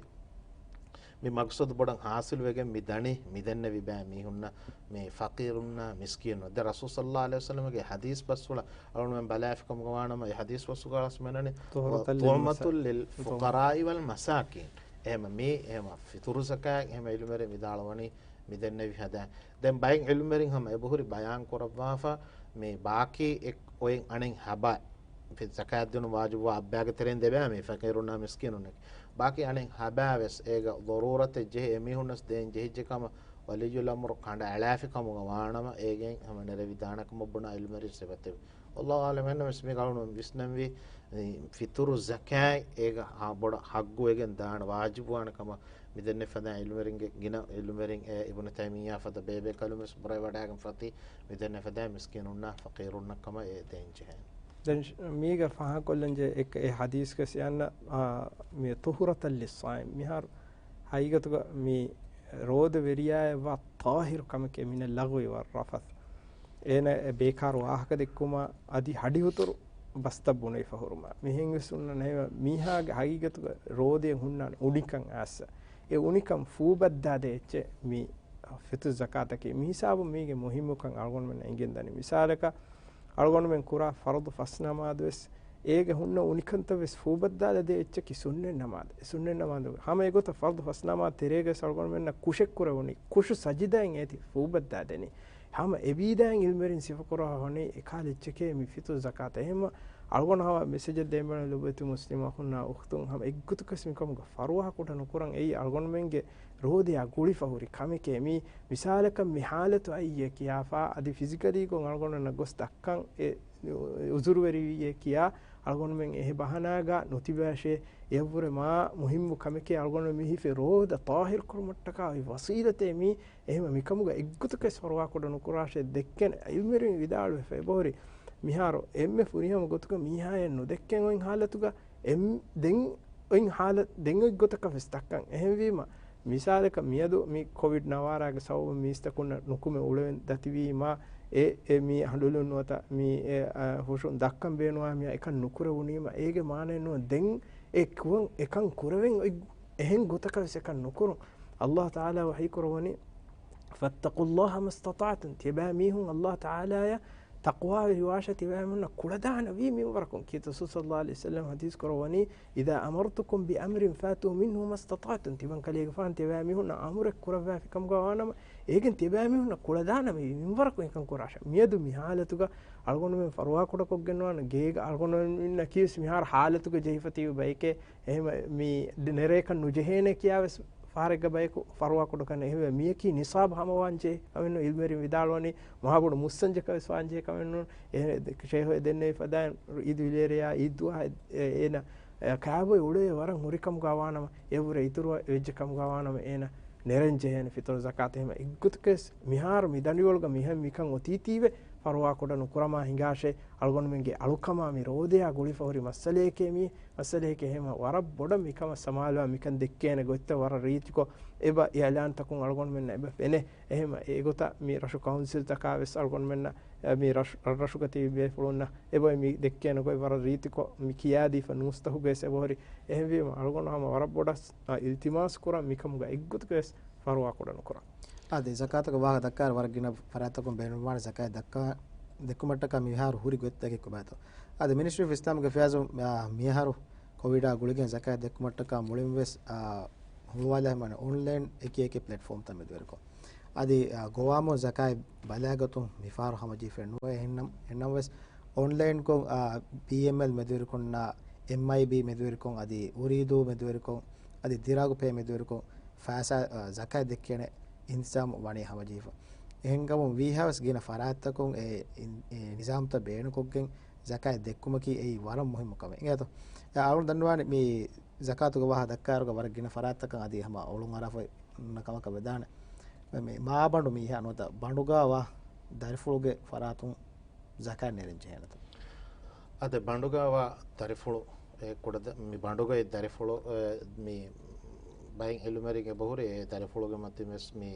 މި މަގްސަދު ބޮޑަށް ހާސިލުވެގެން މި ދަނީ މިދެންނެވި ބައި މީހުންނަށް މި ފަޤީރުންނާ މިސްކީނުން. ދެ ރަސޫލު ޞައްލައްލާހު ޢަލައިހި ވަސައްލަމަގެ ޙަދީޘް ބަސްފުޅަށް އަޅުގަނޑުމެން ބަލާފި ކަމުގަ ވާނަމަ، އެ ޙަދީޘް ބަސްފުޅުގަ މިނަނީ، ތުހުރަތަށް ލިލް މަސާ-، ތުޢުމަތުން ލިލް ތުޢުމަ-، ފުޤަރާއި ވަލް މަސާކީން. އެހެމަ މީ، އެހެމަ ފިތުރު ޒަކާތް، އެހެމަ އިލްމުވެރިން ވިދާޅުވަނީ މި ދެންނެވި ހަދާ. ދެން ބައެއް އިލްމުވެރިން ހަމަ އެބަހުރި ބަޔާން ކުރައްވާފަ، މި ބާކީ އެއް އޮތް އަނެއް ހަބާ ފި-، ޒަކާތް ދިނުން ވާޖިބުވާ އައްބާގެ ތެރެއިން ދެބައި މީ ފަޤީރުންނާ މިސްކީނުންނެކެ. ބާކީ އަނެއް ހަބާވެސް އޭގަ ޟަރޫރަތެއް ޖެހި އެމީހުންނަސް ދޭން ޖެހިއްޖެ ކަމަށް ވަލިއްޔުލް އަމްރު ކަނޑައަޅާފި ކަމުގަ ވާނަމަ، އޭގެން ހަމަ ނެރެވިދާނެ ކަމަށް ބުނާ އިލްމުވެރިން ސެބަތެވި. ވައްލާހު އަޢުލަމް، އެހެންނަމަވެސް މީގަ އަޅުގަނޑު ވިސްނަންވީ، މި ފިތުރު ޒަކާތް އޭގަ އާ ބޮޑަށް ޙައްގުވެގެން ދާނެ، ވާޖިބުވާނެ ކަމަށް މިދެންނެ ފަދަ އިލްމުވެރިންގެ ގިނަ އިލްމުވެރިން އެ އިބްނު ތައިމިއްޔާ ފަދަ ބޭބޭކަލުން ވެސް ބުރަވެވަޑައިގެން ފަތި މިދެންނެ ފަދަ މިސްކީނުންނާ ފަޤީރުންނަށް ކަމަށް އެ ދޭން ޖެހޭނެ. ދެން މީގަ ފާހަގަކޮށްލަންޖެހޭ އެއް، އެ ޙަދީޘްގަ ސިޔަންނަ، އާ، މި ޠުހުރަތަށް ލިއްޞާއިމް. މިހާރު ހަގީގަތުގަ މި ރޯދަވެރިޔާއަށްވާ ޠާހިރު ކަމެކޭ މިނަ ލަޣުވި ވައްރަފަޘް. އޭނަ އެ ބޭކާރު ވާހަކަ ދެއްކުމާ އަދި ހަޑިހުތުރު ބަސްތައް ބުނެފަ ހުރުމާ. މިހެން ވެސް ހުންނަން ހަމަ މީހާގެ ހަގީގަތުގަ ރޯދައަށް ހުންނާނެ އުނިކަން އާއްސަ. އެ އުނިކަން ފޫބައްދާދޭ އެއްޗެއް މި ފިތުރު ޒަކާތަކީ. މި ހިސާބުން މީގެ މުހިއްމުކަން އަޅުގަނޑުމެންނަށް އެނގެންދަނީ. މިސާލަކަށް، އަޅުގަނޑުމެން ކުރާ ފަރުޟު ފަސް ނަމާދު ވެސް އޭގެ ހުންނަ އުނިކަންތައް ވެސް ފޫބައްދާލަދޭ އެއްޗަކީ ސުންނަތް ނަމާދު. ސުންނަތް ނަމާދު ހަމަ އެގޮތަށް ފަރުޟު ފަސް ނަމާދު ތެރޭގަ ވެސް އަޅުގަނޑުމެންނަށް ކުށެއް ކުރެވުނީ، ކުށު ސަޖިދައިން އޭތި ފޫބައްދާދެނީ. ހަމަ އެބީދައިން އިލްމުވެރިން ސިފަކުރާ ހޮނީ އެކާލެއްޗެކޭ މި ފިތުރު ޒަކާތަށް. އެހެންމަ އަޅުގަނޑު ހަމަ މެސެޖެއް ދޭން ބޭނުން ލޮބުވެތި މުސްލިމް އަޚުންނާ އުޚްތުން ހަމަ އެއްގޮތަކަސް މިކަމުގަ ފަރުވާ ކުޑަ ނުކުރަން. އެއީ އަޅުގަނޑުމެންގެ ރޯދަޔާ ގުޅިފަ ހުރި ކަމެކޭ. މީ މިސާލަކަށް މި ޙާލަތު އައީ ކިޔާފަ އަދި ފިޒިކަލީ ގޮތް އަޅުގަނޑުމެންނަށް ގޮސް ދައްކަން އެ ޢުޛުރުވެރިވީއޭ ކިޔާ އަޅުގަނޑުމެން އެހެ ބަހަނާގަ ނުތިބާށޭ. އެއަށްވުރެ މާ މުހިއްމު ކަމެކޭ އަޅުގަނޑު މި ހިފެ ރޯދަ ޠާހިރު ކުރުމަށްޓަކާ އޮތް ވަސީލަތޭ މީ. އެހެމަ މިކަމުގަ އެއްގޮތަކަށް ފަރުވާކުޑަ ނުކުރާށޭ ދެއްކޭނެ. ޢިލްމުވެރިން ވިދާޅުވެފަ އެބަހުރި މިހާރު އެންމެ ފުރިހަމަ ގޮތުގަ މީހާއެއް ނުދެއްކެން އޮތް ހާލަތުގަ އެން-، ދެން އޮތް ހާލަ-، ދެން އޮތް ގޮތަކަށް ވެސް ދައްކަން. އެހެންވީމަ، މިސާލަކަށް މިއަދު މި ކޮވިޑް ނަވާރާގެ ސަބަބުން މީސްތަކުންނަށް ނުކުމެ އުޅެވެން ދަތިވީމާ، އެ، އެ މި ހަނޑުލުން ނުވަތަ މި އެ، އަ، ހުށުން ދައްކަން ބޭނުވާ މިއާ އެކަން ނުކުރެވުނީމަ، އޭގެ މާނައެއް ނުވަ ދެން އެ ކުވަން އެކަން ކުރެވެން އޮތް އެހެން ގޮތަކަށް ވެސް އެކަން ނުކުރުން. ﷲ ތަޢާލާ ވަޙީ ކުރައްވަނީ، فاتقوا الله ما استطعتم. ތިޔަބައިމީހުން ﷲ ތަޢާލާޔަށް ތަޤްވާވެރިވާށޭ، ތިޔަބައިމީހުންނަށް ކުޅަދާނަވީ މިންވަރަކުން. ކީރިތި ރަސޫލު ޞައްލައްލާހު ޢަލައިހި ވަސައްލަމަ ޙަދީޘް ކުރައްވަނީ، إذا أمرتكم بأمر فأتوا منه ما استطعتم. ތިމަން ކަލޭގެފާނު ތިޔަބައިމީހުންނަށް އަމުރެއް ކުރައްވާފި ކަމުގަ ވާނަމަ، އޭގެން ތިޔަބައިމީހުންނަށް ކުޅަދާނަވީ މިންވަރަކުން އެކަން ކުރާށޭ. މިއަދު މި ޙާލަތުގަ އަޅުގަނޑުމެން ފަރުވާކުޑަކޮށްގެންވާނެ ގޭގަ އަޅުގަނޑުމެންނަކީ ވެސް މިހާރު ޙާލަތުގަ ޖެހިފަ ތިބި ބައެކޭ. އެހެން މި ނެރޭކަށް ނުޖެހޭނެ ކިޔާވެސް ފަހަރެއްގަ ބަޔަކު ފަރުވާކުޑަކަން. އެހެންވެ، މިޔަކީ ނިޞާބު ހަމަވާންޖެހޭ ކަމެއްނު. ޢިލްމުވެރިން ވިދާޅުވަނީ މަހާބޮޑު މުއްސަންޖަކަށް ވެސް ވާންޖެހޭ ކަމެއްނު. އެ، ޝޭޚު އެ ދެންނެވި ފަދައިން ޢީދު އިލޭރެޔާ ޢީދު ދުވަހަށް އެ، އޭނަ އެ، ކާބޮއި އުޅޭ ވަރަށް ހުރިކަމުގަ ވާނަމަ، އެއަށްވުރެ އިތުރު ވެއްޖެ ކަމުގަ ވާނަމަ، އޭނަ ނެރެން ޖެހޭނެ ފިޠުރު ޒަކާތު. އެހެން އެއްގޮތަކަށް މިހާރު މި ދަނޑިވަޅުގަ މިހެން މިކަން އޮތީތީވެ ފަރުވާކުޑަ ނުކުރަމާ ހިނގާށޭ. އަޅުގަނޑުމެންގެ އަޅުކަމާ މި ރޯދަޔާ ގުޅިފަ ހުރި މައްސަލައެކޭ މީ. މައްސަލައެކޭ. އެހެން ވަރަށް ބޮޑަށް މިކަމަށް ސަމާލުވާ މިކަން ދެއްކޭނެ ގޮތްތައް ވަރަށް ރީތިކޮށް، އެބަ އިޢުލާންތަކުން އަޅުގަނޑުމެންނަށް އެބަ ފެނޭ. އެހެން އެގޮތަށް މި ރަށު ކައުންސިލްތަކާ ވެސް އަޅުގަނޑުމެންނަށް، އެ، މި ރަށް، ރަށްރަށުގަ ތިބި ބޭފުޅުންނަށް އެބަ މި ދެއްކޭނެ ގޮތް ވަރަށް ރީތިކޮށް މި ކިޔާދީފަ ނޫސްތަކުގައި ވެސް އެބަހުރި. އެހެންވީމަ އަޅުގަނޑު ހަމަ ވަރަށް ބޮޑަށް، އަ، އިލްތިމާސް ކުރަން މިކަމުގަ އެއްގޮތަކަށް ވެސް ފަރުވާ ކުޑަ ނުކުރަން. އާދެ، ޒަކާތުގެ ވާހަކަ ދައްކާއިރު ވަރަށް ގިނަ ފަރާތްތަކުން ބޭނުންވާނެ ޒަކާތް ދައްކާ، ދެއްކުމަށްޓަކާ މިހާރު ހުރި ގޮތްތަކެއް ކޮބާތޯ؟ އާދެ، މިނިސްޓްރީ އޮފް އިސްލާމިކް އެފެއާޒު، އާ، މިހާރު ކޮވިޑާ ގުޅިގެން ޒަކާތް ދެއްކުމަށްޓަކާ މުޅިން ވެސް، އާ، ހުޅުވާލާ ހިމަނެ އޮންލައިން އެކި އެކި ޕްލެޓްފޯމްތައް މެދުވެރިކޮށް. އަދި، އާ، ގޮވާމު ޒަކާތް ބަލާގޮތުން މިފަހަރު ހަމަޖެހިފައެއް ނުވޭ. އެހެންނަމަ، އެހެންނަމަވެސް އޮންލައިންކޮށް، އާ، ބީއެމްއެލް މެދުވެރިކޮށްނާ، އެމްއައިބީ މެދުވެރިކޮށް، އަދި އުރީދޫ މެދުވެރިކޮށް، އަދި ދިރާގު ޕޭ މެދުވެރިކޮށް ފައިސާ، އާ، ޒަކާތް ދެއްކޭނެ އިންތިޒާމު ވަނީ ހަމަޖެހިފަ. އެހެންކަމުން ވީހާވެސް ގިނަ ފަރާތްތަކުން އެ އިން-، އެ ނިޒާމްތައް ބޭނުންކޮށްގެން ޒަކާތް ދެއްކުމަކީ އެއީ ވަރަށް މުހިއްމު ކަމެއް. އިނގޭތޯ؟ އަޅުގަނޑު ދަންނަވާނެ މި ޒަކާތުގެ ވާހަކަ ދައްކާއިރުގަ ވަރަށް ގިނަ ފަރާތްތަކަށް އަދި ހަމަ އޮޅުން އަރާފަ އޮންނަ ކަމަކަށް ވެދާނެ. މި މާބަނޑު މީހާ ނުވަތަ ބަނޑުގާ ވާ ދަރިފުޅުގެ ފަރާތުން ޒަކާތް ނެރެން ޖެހޭނެތަ؟ އަދެ ބަނޑުގާ ވާ ދަރިފުޅު، އެ ކުޑަ ދަ-، މި ބަނޑުގައި ދަރިފުޅު، އެ، މި ބައެއް އިލްމުވެރިން އެބަހުރި އެ ދަރިފުޅުގެ މަތިން ވެސް މި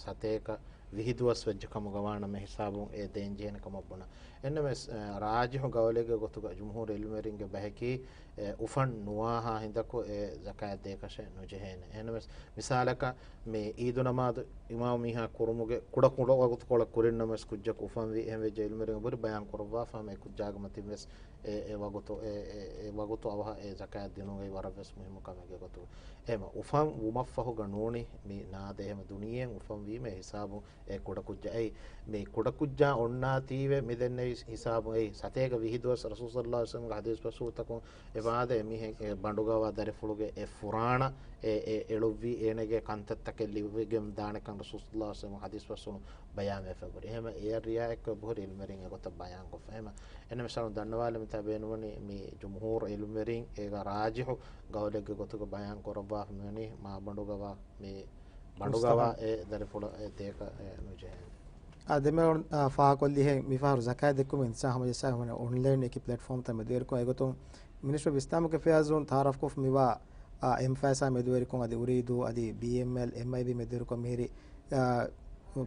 ސަތޭކަ ވިހި ދުވަސް ވެއްޖެ ކަމުގަ ވާނަމަ ހިސާބުން އެ ދޭން ޖެހޭނެ ކަމަށް ބުނަ. އެންނަމެސް، އެ، ރާޖިޙު ގައުލެއްގެ ގޮތުގަ ޖުމްހޫރު އިލްމުވެރިންގެ ބަހަކީ، އެ، އުފަން ނުވާހާ ހިނދަކު އެ ޒަކާތް ދޭކަށެއް ނުޖެހޭނެ. އެހެންނަމެސް، މިސާލަކަށް މި އީދު ނަމާދު އިމާމު މީހާ ކުރުމުގެ ކުޑަ ކުޑަ ވަގުތުކޮޅެއް ކުރިންނަމަވެސް ކުއްޖަކު އުފަންވީ. އެހެން ވެއްޖެ އިލްމުވެރިން އެބަހުރި ބަޔާން ކުރައްވާފަ ހަމަ އެ ކުއްޖާގެ މަތިން ވެސް އެ، އެ ވަގުތު، އެ، އެ، އެ ވަގުތު އަވަހަށް އެ ޒަކާތް ދިނުން އެއީ ވަރަށް ވެސް މުހިއްމު ކަމެއްގެ ގޮތުގަ. އެހެމަ އުފަން ވުމަށްފަހުގަ ނޫނީ މި ނާދެ އެހެމަ ދުނިޔެއިން އުފަންވީމަ އެ ހިސާބުން އެ ކުޑަކުއްޖާ އެއީ މި ކުޑަކުއްޖާ އޮންނާތީވެ މި ދެންނެވި ހިސާބުން އެއީ ސަތޭކަ ވިހި ދުވަސް ރަސޫލު ޞައްލައްލާހު ޢަލައިހި ވަސައްލަމްގެ ޙަދީޘް ބަސްފުޅުތަކުން އެބައާދެ އެމީހެއް އެ ބަނޑުގަވާ ދަރިފުޅުގެ އެ ފުރާނަ އެ، އެ އެޅުއްވީ އޭނަގެ ކަންތައްތަކެއް ލިބިގެން ދާނެކަން ރަސޫލު ޞައްލައްލާހު ޢަލައިހި ވަސައްލަމްގެ ޙަދީޘް ބަސްފުޅު ބަޔާންވެފަ އެބަހުރި. އެހެމަ އެއަށް ރިޢާޔަތްކޮށް އެބަހުރި އިލްމުވެރިން އެގޮތަށް ބަޔާންކޮށްފަ. އެހެމަ އެންމެ ސަޅުން ދަންނަވާލަމިތާ ބޭނުންވަނީ މި ޖުމްހޫރު އިލްމުވެރިން އޭގަ ރާޖިޙު ގައުލެއްގެ ގޮތުގަ ބަޔާން ކުރައްވާފަ މިވަނީ މާބަނޑުގަވާ މި ބަނޑުގަވާ މުސްތަހަބް. އެ ދަރިފުޅަށް އެ ދޭކަށް އެ ނުޖެހޭނެ. އާ، ދެމެވަން، އާ، ފާހަގަކޮށްލިހެން މިފަހަރު ޒަކާތް ދެއްކުމުގެ އިންތިޒާމް ހަމަޖައްސާފަ ވަނީ އޮންލައިން އެކި ޕްލެޓްފޯމްތައް މެދުވެރިކޮށް. އެގޮތުން މިނިސްޓްރީ އޮފް އިސްލާމިކް އެފެއާޒުން ތައާރަފްކޮށްފަ މިވާ، އާ، އެމްފައިސާ މެދުވެރިކޮށް އަދި އުރީދޫ އަދި ބީއެމްއެލް، އެމްއައިބީ މެދުވެރިކޮށް މިހިރި، އާ،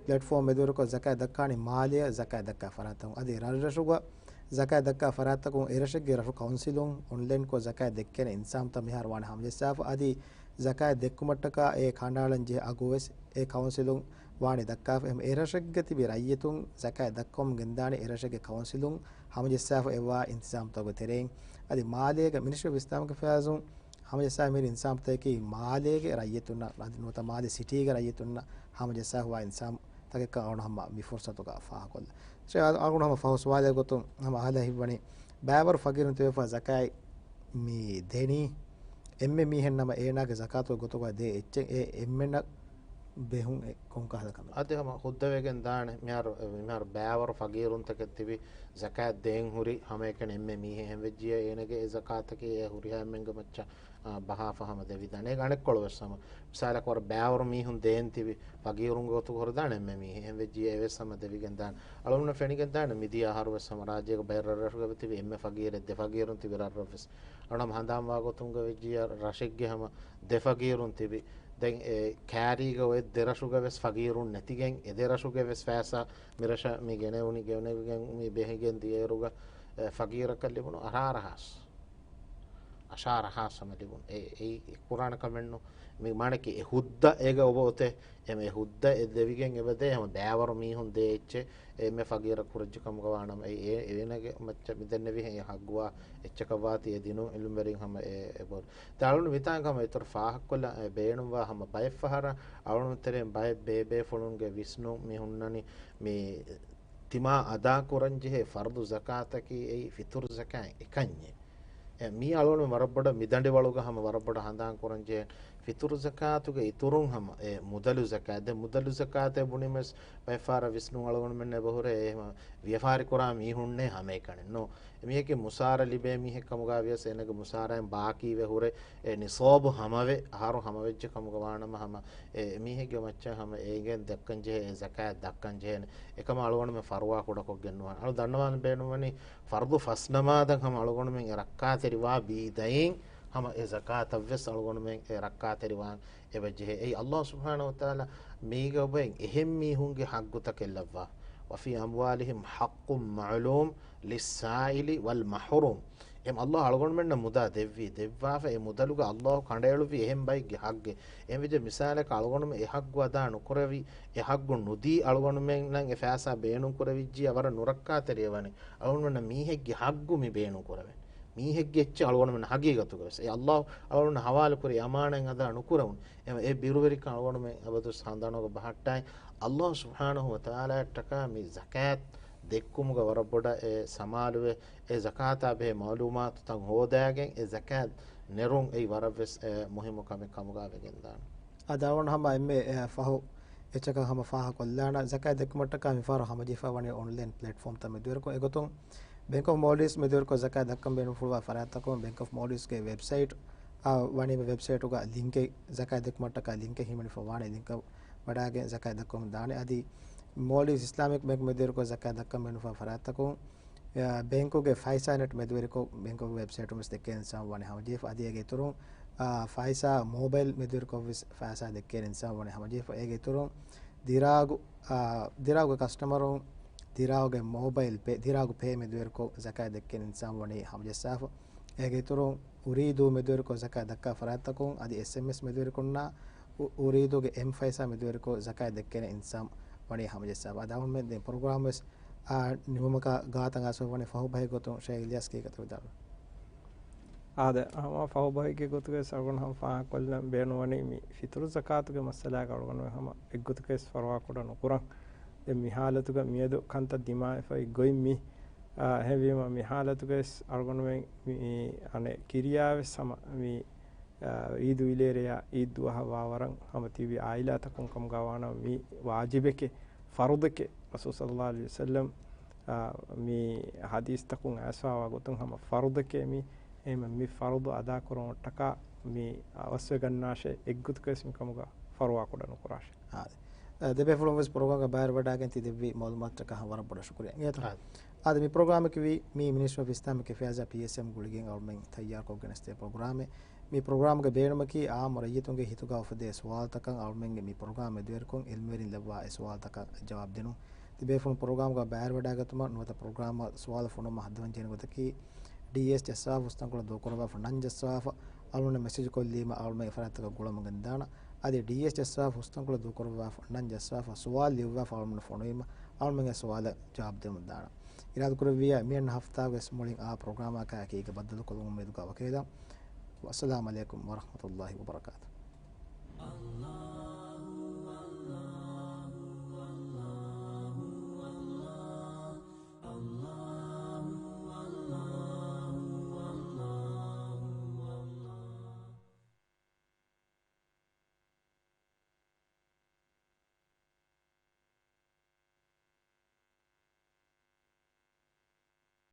ޕްލެޓްފޯމް މެދުވެރިކޮށް ޒަކާތް ދައްކާނީ މާލެއަށް ޒަކާތް ދައްކާ ފަރާތްތަކުން. އަދި ރަށްރަށުގަ ޒަކާތް ދައްކާ ފަރާތްތަކުން އެރަށެއްގެ ރަށު ކައުންސިލުން އޮންލައިންކޮށް ޒަކާތް ދެއްކޭނެ އިންތިޒާމްތައް މިހާރު ވާނެ ހަމަޖައްސާފަ. އަދި ޒަކާތް ދެއްކުމަށްޓަކާ އެ ކަނޑައަޅަން ޖެހޭ އަގު ވެސް އެ ކައުންސިލުން ވާނެ ދައްކާފަ. އެހެން އެރަށެއްގަ ތިބި ރައްޔިތުން ޒަކާތް ދައްކަމުން ގެންދާނެ އެރަށެއްގެ ކައުންސިލުން ހަމަޖައްސާފަ އެއްވާ އިންތިޒާމްތަކުގެ ތެރެއިން. އަދި މާލޭގަ މިނިސްޓްރީ އޮފް އިސްލާމިކް އެފެއާޒުން ހަމަޖައްސާ މިހިރި އިންތިޒާމްތަކަކީ މާލޭގެ ރައްޔިތުންނަށް އަދި ނުވަތަ މާލޭ ސިޓީގެ ރައްޔިތުންނަށް ހަމަޖައްސާފަވާ އިންތިޒާމްތަކެއްކަން އަޅުގަނޑު ހަމަ މި ފުރުސަތުގަ ފާހަގަކޮށްލަން. އަޅުގަނޑު ހަމަ ފަހު ސުވާލެއް ގޮތުން ހަމަ އަހަލަ ހިތްވަނީ، ބައިވަރު ފަގީރުން ތިބޭފުޅާ ޒަކާތް މި ދެނީ އެންމެ މީހެއް ނަމަ އޭނާގެ ޒަކާތުގެ ގޮތުގަ ދޭ އެއްޗެއް އެ އެންމެނަށް ބެހުން އެ ކޮންކަހަލަ ކަމެއް؟ އަދި ހަމަ ހުއްދަވެގެން ދާނެ. މިހާރު، މިހާރު ބައިވަރު ފަގީރުންތަކެއް ތިބި ޒަކާތް ދޭން ހުރި ހަމައެކަނި އެންމެ މީހެއް ހެން ވެއްޖިއްޔާ، އޭނަގެ އެ ޒަކާތަކީ އެ ހުރިހާ އެންމެންގެ މައްޗަށް، އާ، ބަހާފަ ހަމަ ދެވިދާނެ. އޭގެ އަނެއްކޮޅު ވެސް ހަމަ މިސާލަކަށް ވަރަށް ބައިވަރު މީހުން ދޭން ތިބި ފަގީރުންގެ ގޮތުގަ ހުރެދާނެ އެންމެ މީހެއް ހެން ވެއްޖިއްޔާ، އެވެސް ހަމަ ދެވިގެން ދާނެ. އަޅުގަނޑު ފެނިގެން ދާނެ މިދިޔަ އަހަރު ވެސް ހަމަ ރާއްޖޭގަ ބައެއް ރަށްރަށުގަ ތިބި އެންމެ ފަގީރެއް ދެ ފަގީރުން ތިބި ރަށްރަށް ވެސް. އަޅުގަނޑު ހަނދާންވާ ގޮތުންގަ ވެއްޖިއްޔާ ރަށެއްގެ ހަމަ ދެ ފަގީރުން ތިބި. ދެން އެ ކާރީގަ އޮތް ދެ ރަށުގަ ވެސް ފަގީރުން ނެތިގެން، އެ ދެ ރަށުގެ ވެސް ފައިސާ މިރަށަށް މި ގެނެވުނި، ގެނެވިގެން މި ބެހިގެން ދިޔައިރުގަ، އެ، ފަގީރަކަށް ލިބުނު އަށާރަ ހާސް. އަށާރަ ހާސް ހަމަ ލިބުނު. އެ، އެއީ ކުރާނެ ކަމެއްނު. މި މާނައަކީ އެ ހުއްދަ އޭގަ އޮބަ އޮތޭ. އެމަ އެ ހުއްދަ އެ ދެވިގެން އެބަ ދޭ ހަމަ ބައިވަރު މީހުން ދޭ އެއްޗެއް. އެ އެންމެ ފަގީރަށް ކުރައްޖެ ކަމުގަ ވާނަމަ، އެ، އެ، އޭނަގެ މައްޗަށް މިދެންނެވިހެން އެ ހައްގުވާ އެއްޗަކަށް ވާތީ އެ ދިނުން އިލްމުވެރިން ހަމަ އެ، އެބަ. ދެން އަޅުގަނޑު މިތާނގަ ހަމަ އިތުރު ފާހަގަކޮށްލަން އެ ބޭނުންވާ ހަމަ ބައެއް ފަހަރަށް އަޅުގަނޑު ތެރެއިން ބައެއް ބޭބޭފުޅުންގެ ވިސްނުން މި ހުންނަނީ މި ތިމާ އަދާކުރަންޖެހޭ ފަރުޟު ޒަކާތަކީ އެއީ ފިތުރު ޒަކާތް އެކަންޏޭ. އެ، މީ އަޅުގަނޑު ވަރަށް ބޮޑަށް މިދަނޑިވަޅުގަ ހަމަ ވަރަށް ބޮޑަށް ހަނދާން ކުރަންޖެހޭ ފިތުރު ޒަކާތުގެ އިތުރުން ހަމަ އެ މުދަލު ޒަކާތް. ދެން މުދަލު ޒަކާތޭ ބުނީމަސް ބައެއް ފަހަރަށް ވިސްނުން އަޅުގަނޑުމެންނަށް އެބަހުރޭ އެ ހަމަ ވިޔަފާރި ކުރާ މީހުންނޭ ހަމައެކަނި ނޫން. އެމީހެއްގެ މުސާރަ ލިބޭ މީހެއް ކަމުގަ ވިޔަސް އޭނަގެ މުސާރައިން ބާކީވެ ހުރެ އެ ނިޞާބު ހަމަވެ، އަހަރު ހަމަވެއްޖެ ކަމުގަ ވާނަމަ ހަމަ އެ މީހެއްގެ މައްޗަށް ހަމަ އޭގެން ދައްކަންޖެހޭ އެ ޒަކާތް ދައްކަންޖެހޭނެ. އެކަމަ އަޅުގަނޑުމެން ފަރުވާ ކުޑަކޮށްގެން ނުވާނެ. އަޅު ދަންނަވާން ބޭނުންވަނީ ފަރުޟު ފަސް ނަމާދަށް ހަމަ އަޅުގަނޑުމެން އެ ރައްކާތެރިވާ ބީދައިން ހަމަ އެ ޒަކާތަށްވެސް އަޅުގަނޑުމެން އެ ރައްކާތެރިވާން އެބަޖެހޭ. އެއީ ﷲ ސުބްޙާނަހޫ ވަތަޢާލާ މީގަ އޮތް އެހެން މީހުންގެ ޙައްޤުތަކެއް ލައްވާ. وفي أموالهم حق معلوم للسائل والمحروم. އެހެން ﷲ އަޅުގަނޑުމެންނަށް މުދާ ދެއްވީ، ދެއްވާފަ އެ މުދަލުގަ ﷲ ކަނޑައެޅުއްވީ އެހެން ބައެއްގެ ޙައްޤެއް. އެހެންވެއްޖެ މިސާލަކަށް އަޅުގަނޑުމެން އެ ޙައްޤު އަދާ ނުކުރެވި، އެ ޙައްޤު ނުދީ އަޅުގަނޑުމެންނަށް އެ ފައިސާ ބޭނުން ކުރެވިއްޖިއްޔާ ވަރަށް ނުރައްކާތެރިވެވަނީ. އަޅުގަނޑުމެންނަށް މީހެއްގެ ޙައްޤު މި ބޭނުން ކުރެވެން. މީހެއްގެ އެއްޗެއް އަޅުގަނޑުމެން ޙަޤީޤަތުގަ ވެސް އެ ﷲ އަޅުގަނޑު ޙަވާލުކުރި އަމާނާތް އަދާ ނުކުރެވުނު. އެ، އެ ބިރުވެރިކަން އަޅުގަނޑުމެން އަބަދުވެސް ހަނދާނުގަ ބަހައްޓާއި، ﷲ ސުބްޙާނަހޫ ވަތަޢާލާއަށްޓަކާ މި ޒަކާތް ދެއްކުމުގަ ވަރަށް ބޮޑަށް އެ ސަމާލުވެ، އެ ޒަކާތާ ބެހޭ މަޢުލޫމާތުތައް ހޯދާގެން އެ ޒަކާތް ނެރުން އެއީ ވަރަށްވެސް އެ މުހިއްމު ކަމެއް ކަމުގަ ވެގެންދާނެ. އަދި އަޅުގަނޑު ހަމަ އެންމެ، އެ، ފަހު އެއްޗަކަށް ހަމަ ފާހަގަކޮށްލާނަން، ޒަކާތް ދެއްކުމަށްޓަކާ މިފަހަރު ހަމަޖެހިފައިވަނީ އޮންލައިން ޕްލެޓްފޯމްތައް މެދުވެރިކޮށް. އެގޮތުން ބެންކް އޮފް މޯލްޑިވްސް މެދުވެރިކޮށް ޒަކާތް ދައްކަން ބޭނުންފުޅުވާ ފަރާތްތަކުން ބެންކް އޮފް މޯލްޑިވްސްގެ ވެބްސައިޓް، އާ، ވަނީ ވެބްސައިޓުގަ ލިންކެއް، ޒަކާތް ދެއްކުމަށްޓަކާ ލިންކެއް ހިމެނިފަ ވާނެ، ލިންކަށް ވަޑާގެން ޒަކާތް ދައްކަމުން ދާނެ. އަދި މޯލްޑިވްސް އިސްލާމިކް ބެންކް މެދުވެރިކޮށް ޒަކާތް ދައްކަން ބޭނުންފަ ފަރާތްތަކުން، އާ، ބޭންކުގެ ފައިސާ ނެޓް މެދުވެރިކޮށް ބޭންކުގެ ވެބްސައިޓުން ވެސް ދެއްކޭނެ އިންސާން ވަނީ ހަމަޖެހިފަ. އަދި އޭގެ އިތުރުން، އާ، ފައިސާ މޯބައިލް މެދުވެރިކޮށް ވެސް ފައިސާ ދެއްކޭނެ އިންސާން ވަނީ ހަމަޖެހިފަ. އޭގެ އިތުރުން ދިރާގު، އާ، ދިރާގުގެ ކަސްޓަމަރުން ދިރާގުގެ މޯބައިލް ޕޭ، ދިރާގު ޕޭ މެދުވެރިކޮށް ޒަކާތް ދެއްކޭނެ އިންސާން ވަނީ ހަމަޖައްސާފަ. އޭގެ އިތުރުން އުރީދޫ މެދުވެރިކޮށް ޒަކާތް ދައްކާ ފަރާތްތަކުން އަދި އެސްއެމްއެސް މެދުވެރިކޮށްނާ އު-، އުރީދޫގެ އެމް ފައިސާ މެދުވެރިކޮށް ޒަކާތް ދެއްކޭނެ އިންސާން ވަނީ ހަމަޖައްސާފަ. އަދި އަޅުގަނޑުމެން ދެން ޕްރޮގްރާމް ވެސް އާ، ނިމުމަކާ ގާތަށް އައިސްފަ ވަނީ ފަހު ބަހެއް ގޮތުން ޝޭޚް އިލްޔާސް ކީކަތަ ވިދާޅުވި. އާދެ، ހަމަ ފަހު ބަހެއްގެ ގޮތުގައި އަޅުގަނޑު ހަމަ ފާހަގަކޮށްލަން ބޭނުންވަނީ މި ފިތުރު ޒަކާތުގެ މައްސަލާގަ އަޅުގަނޑު ހަމަ އެއްގޮތަކަށް ވެސް ފަރުވާ ކުޑަ ނުކުރަން. ދެން މި ހާލަތުގަ މިއަދު ކަންތައް ދިމާވެފައި ގޮތް މި، އާ، އެހެންވީމަ މި ހާލަތުގައި ވެސް އަޅުގަނޑުމެން މި އަނެއް ކިރިޔާވެސް ހަމަ މި އާ، އީދު އިލޭރެޔާ އީދު ދުވަހަށް ވާވަރަށް ހަމަ ތިބި އާއިލާތަކުން ކަމުގަ ވާނަމަ މީ ވާޖިބެކޭ، ފަރުޟެކޭ. ރަސޫލު ޞައްލައްލާހު ޢަލައިހި ވަސައްލަމް، އާ، މި ޙަދީޘްތަކުން އައިސްފަވާ ގޮތުން ހަމަ ފަރުޟެކޭ މީ. އެހެންވެ މި ފަރުޟު އަދާކުރުމަށްޓަކާ މި އަވަސްވެގަންނާށޭ، އެއްގޮތަކަށް ވެސް މިކަމުގަ ފަރުވާ ކުޑަ ނުކުރާށޭ. އާދެ. އާ، ދެބޭފުޅުން ވެސް ޕްރޮގްރާމްގަ ބައިވެރިވަޑައިގެން ތި ދެއްވި މަޢުލޫމާތުތަކަށް ވަރަށް ބޮޑަށް ޝުކުރިއްޔާ. އިނގޭތަ؟ އާދެ. އާދެ، މި ޕްރޮގްރާމަކީ ވީ މި މިނިސްޓްރީ އޮފް އިސްލާމިކް އެފެއާޒާ ޕީއެސްއެމް ގުޅިގެން އަޅުމެން ތައްޔާރުކޮށްގެނެސްދޭ ޕްރޮގްރާމެއް. މި ޕްރޮގްރާމްގެ ބޭނުމަކީ އާއްމު ރައްޔިތުންގެ ހިތުގަ އުފެދޭ ސުވާލުތަކަށް އަޅުމެންގެ މި ޕްރޮގްރާމް މެދުވެރިކޮށް އިލްމުވެރިން ލައްވާ އެ ސުވާލުތަކަށް ޖަވާބު ދިނުން. ތިބޭފުޅުން ޕްރޮގްރާމްގަ ބައިވެރިވަޑައިގަތުމަށް ނުވަތަ ޕްރޮގްރާމަށް ސުވާލު ފޮނުވުމަށް ހައްދަވަން ޖެހޭނެ ގޮތަކީ، ޑީއެސް ޖައްސާފަ ހުސްތަންކޮޅު ދޫކުރައްވާފަ ނަން ޖައްސާފަ، އަޅުގަނޑަށް މެސެޖު ކޮށްލީމަ އަޅުގަނޑުމެން އެ ފަރާތްތަކަށް ގުޅަމުން ގެންދާނަން. އަދި ޑީއެސް ޖައްސާފަ ހުސްތަންކޮޅު ދޫކުރައްވާފަ ނަން ޖައްސާފަ، ސުވާލު ލިޔުއްވާފަ އަޅުގަނޑު ފޮނުވީމަ އަޅުގަނޑުމެން އެ ސުވާލަށް ޖަވާބު ދެމުން ދާނަން. އިރާދަކުރެއްވިއްޔާ މިއަންނަ ހަފްތާގަވެސް މުޅިން އާ ޕްރޮގްރާމަކާއެކީގަ ބައްދަލުކޮށްލުމުން މެދުގަ ވަކިވެދާން. ވައްސަލާމް ޢަލައިކުމް ވަރަޙްމަތުﷲ ވަބަރަކާތުހު.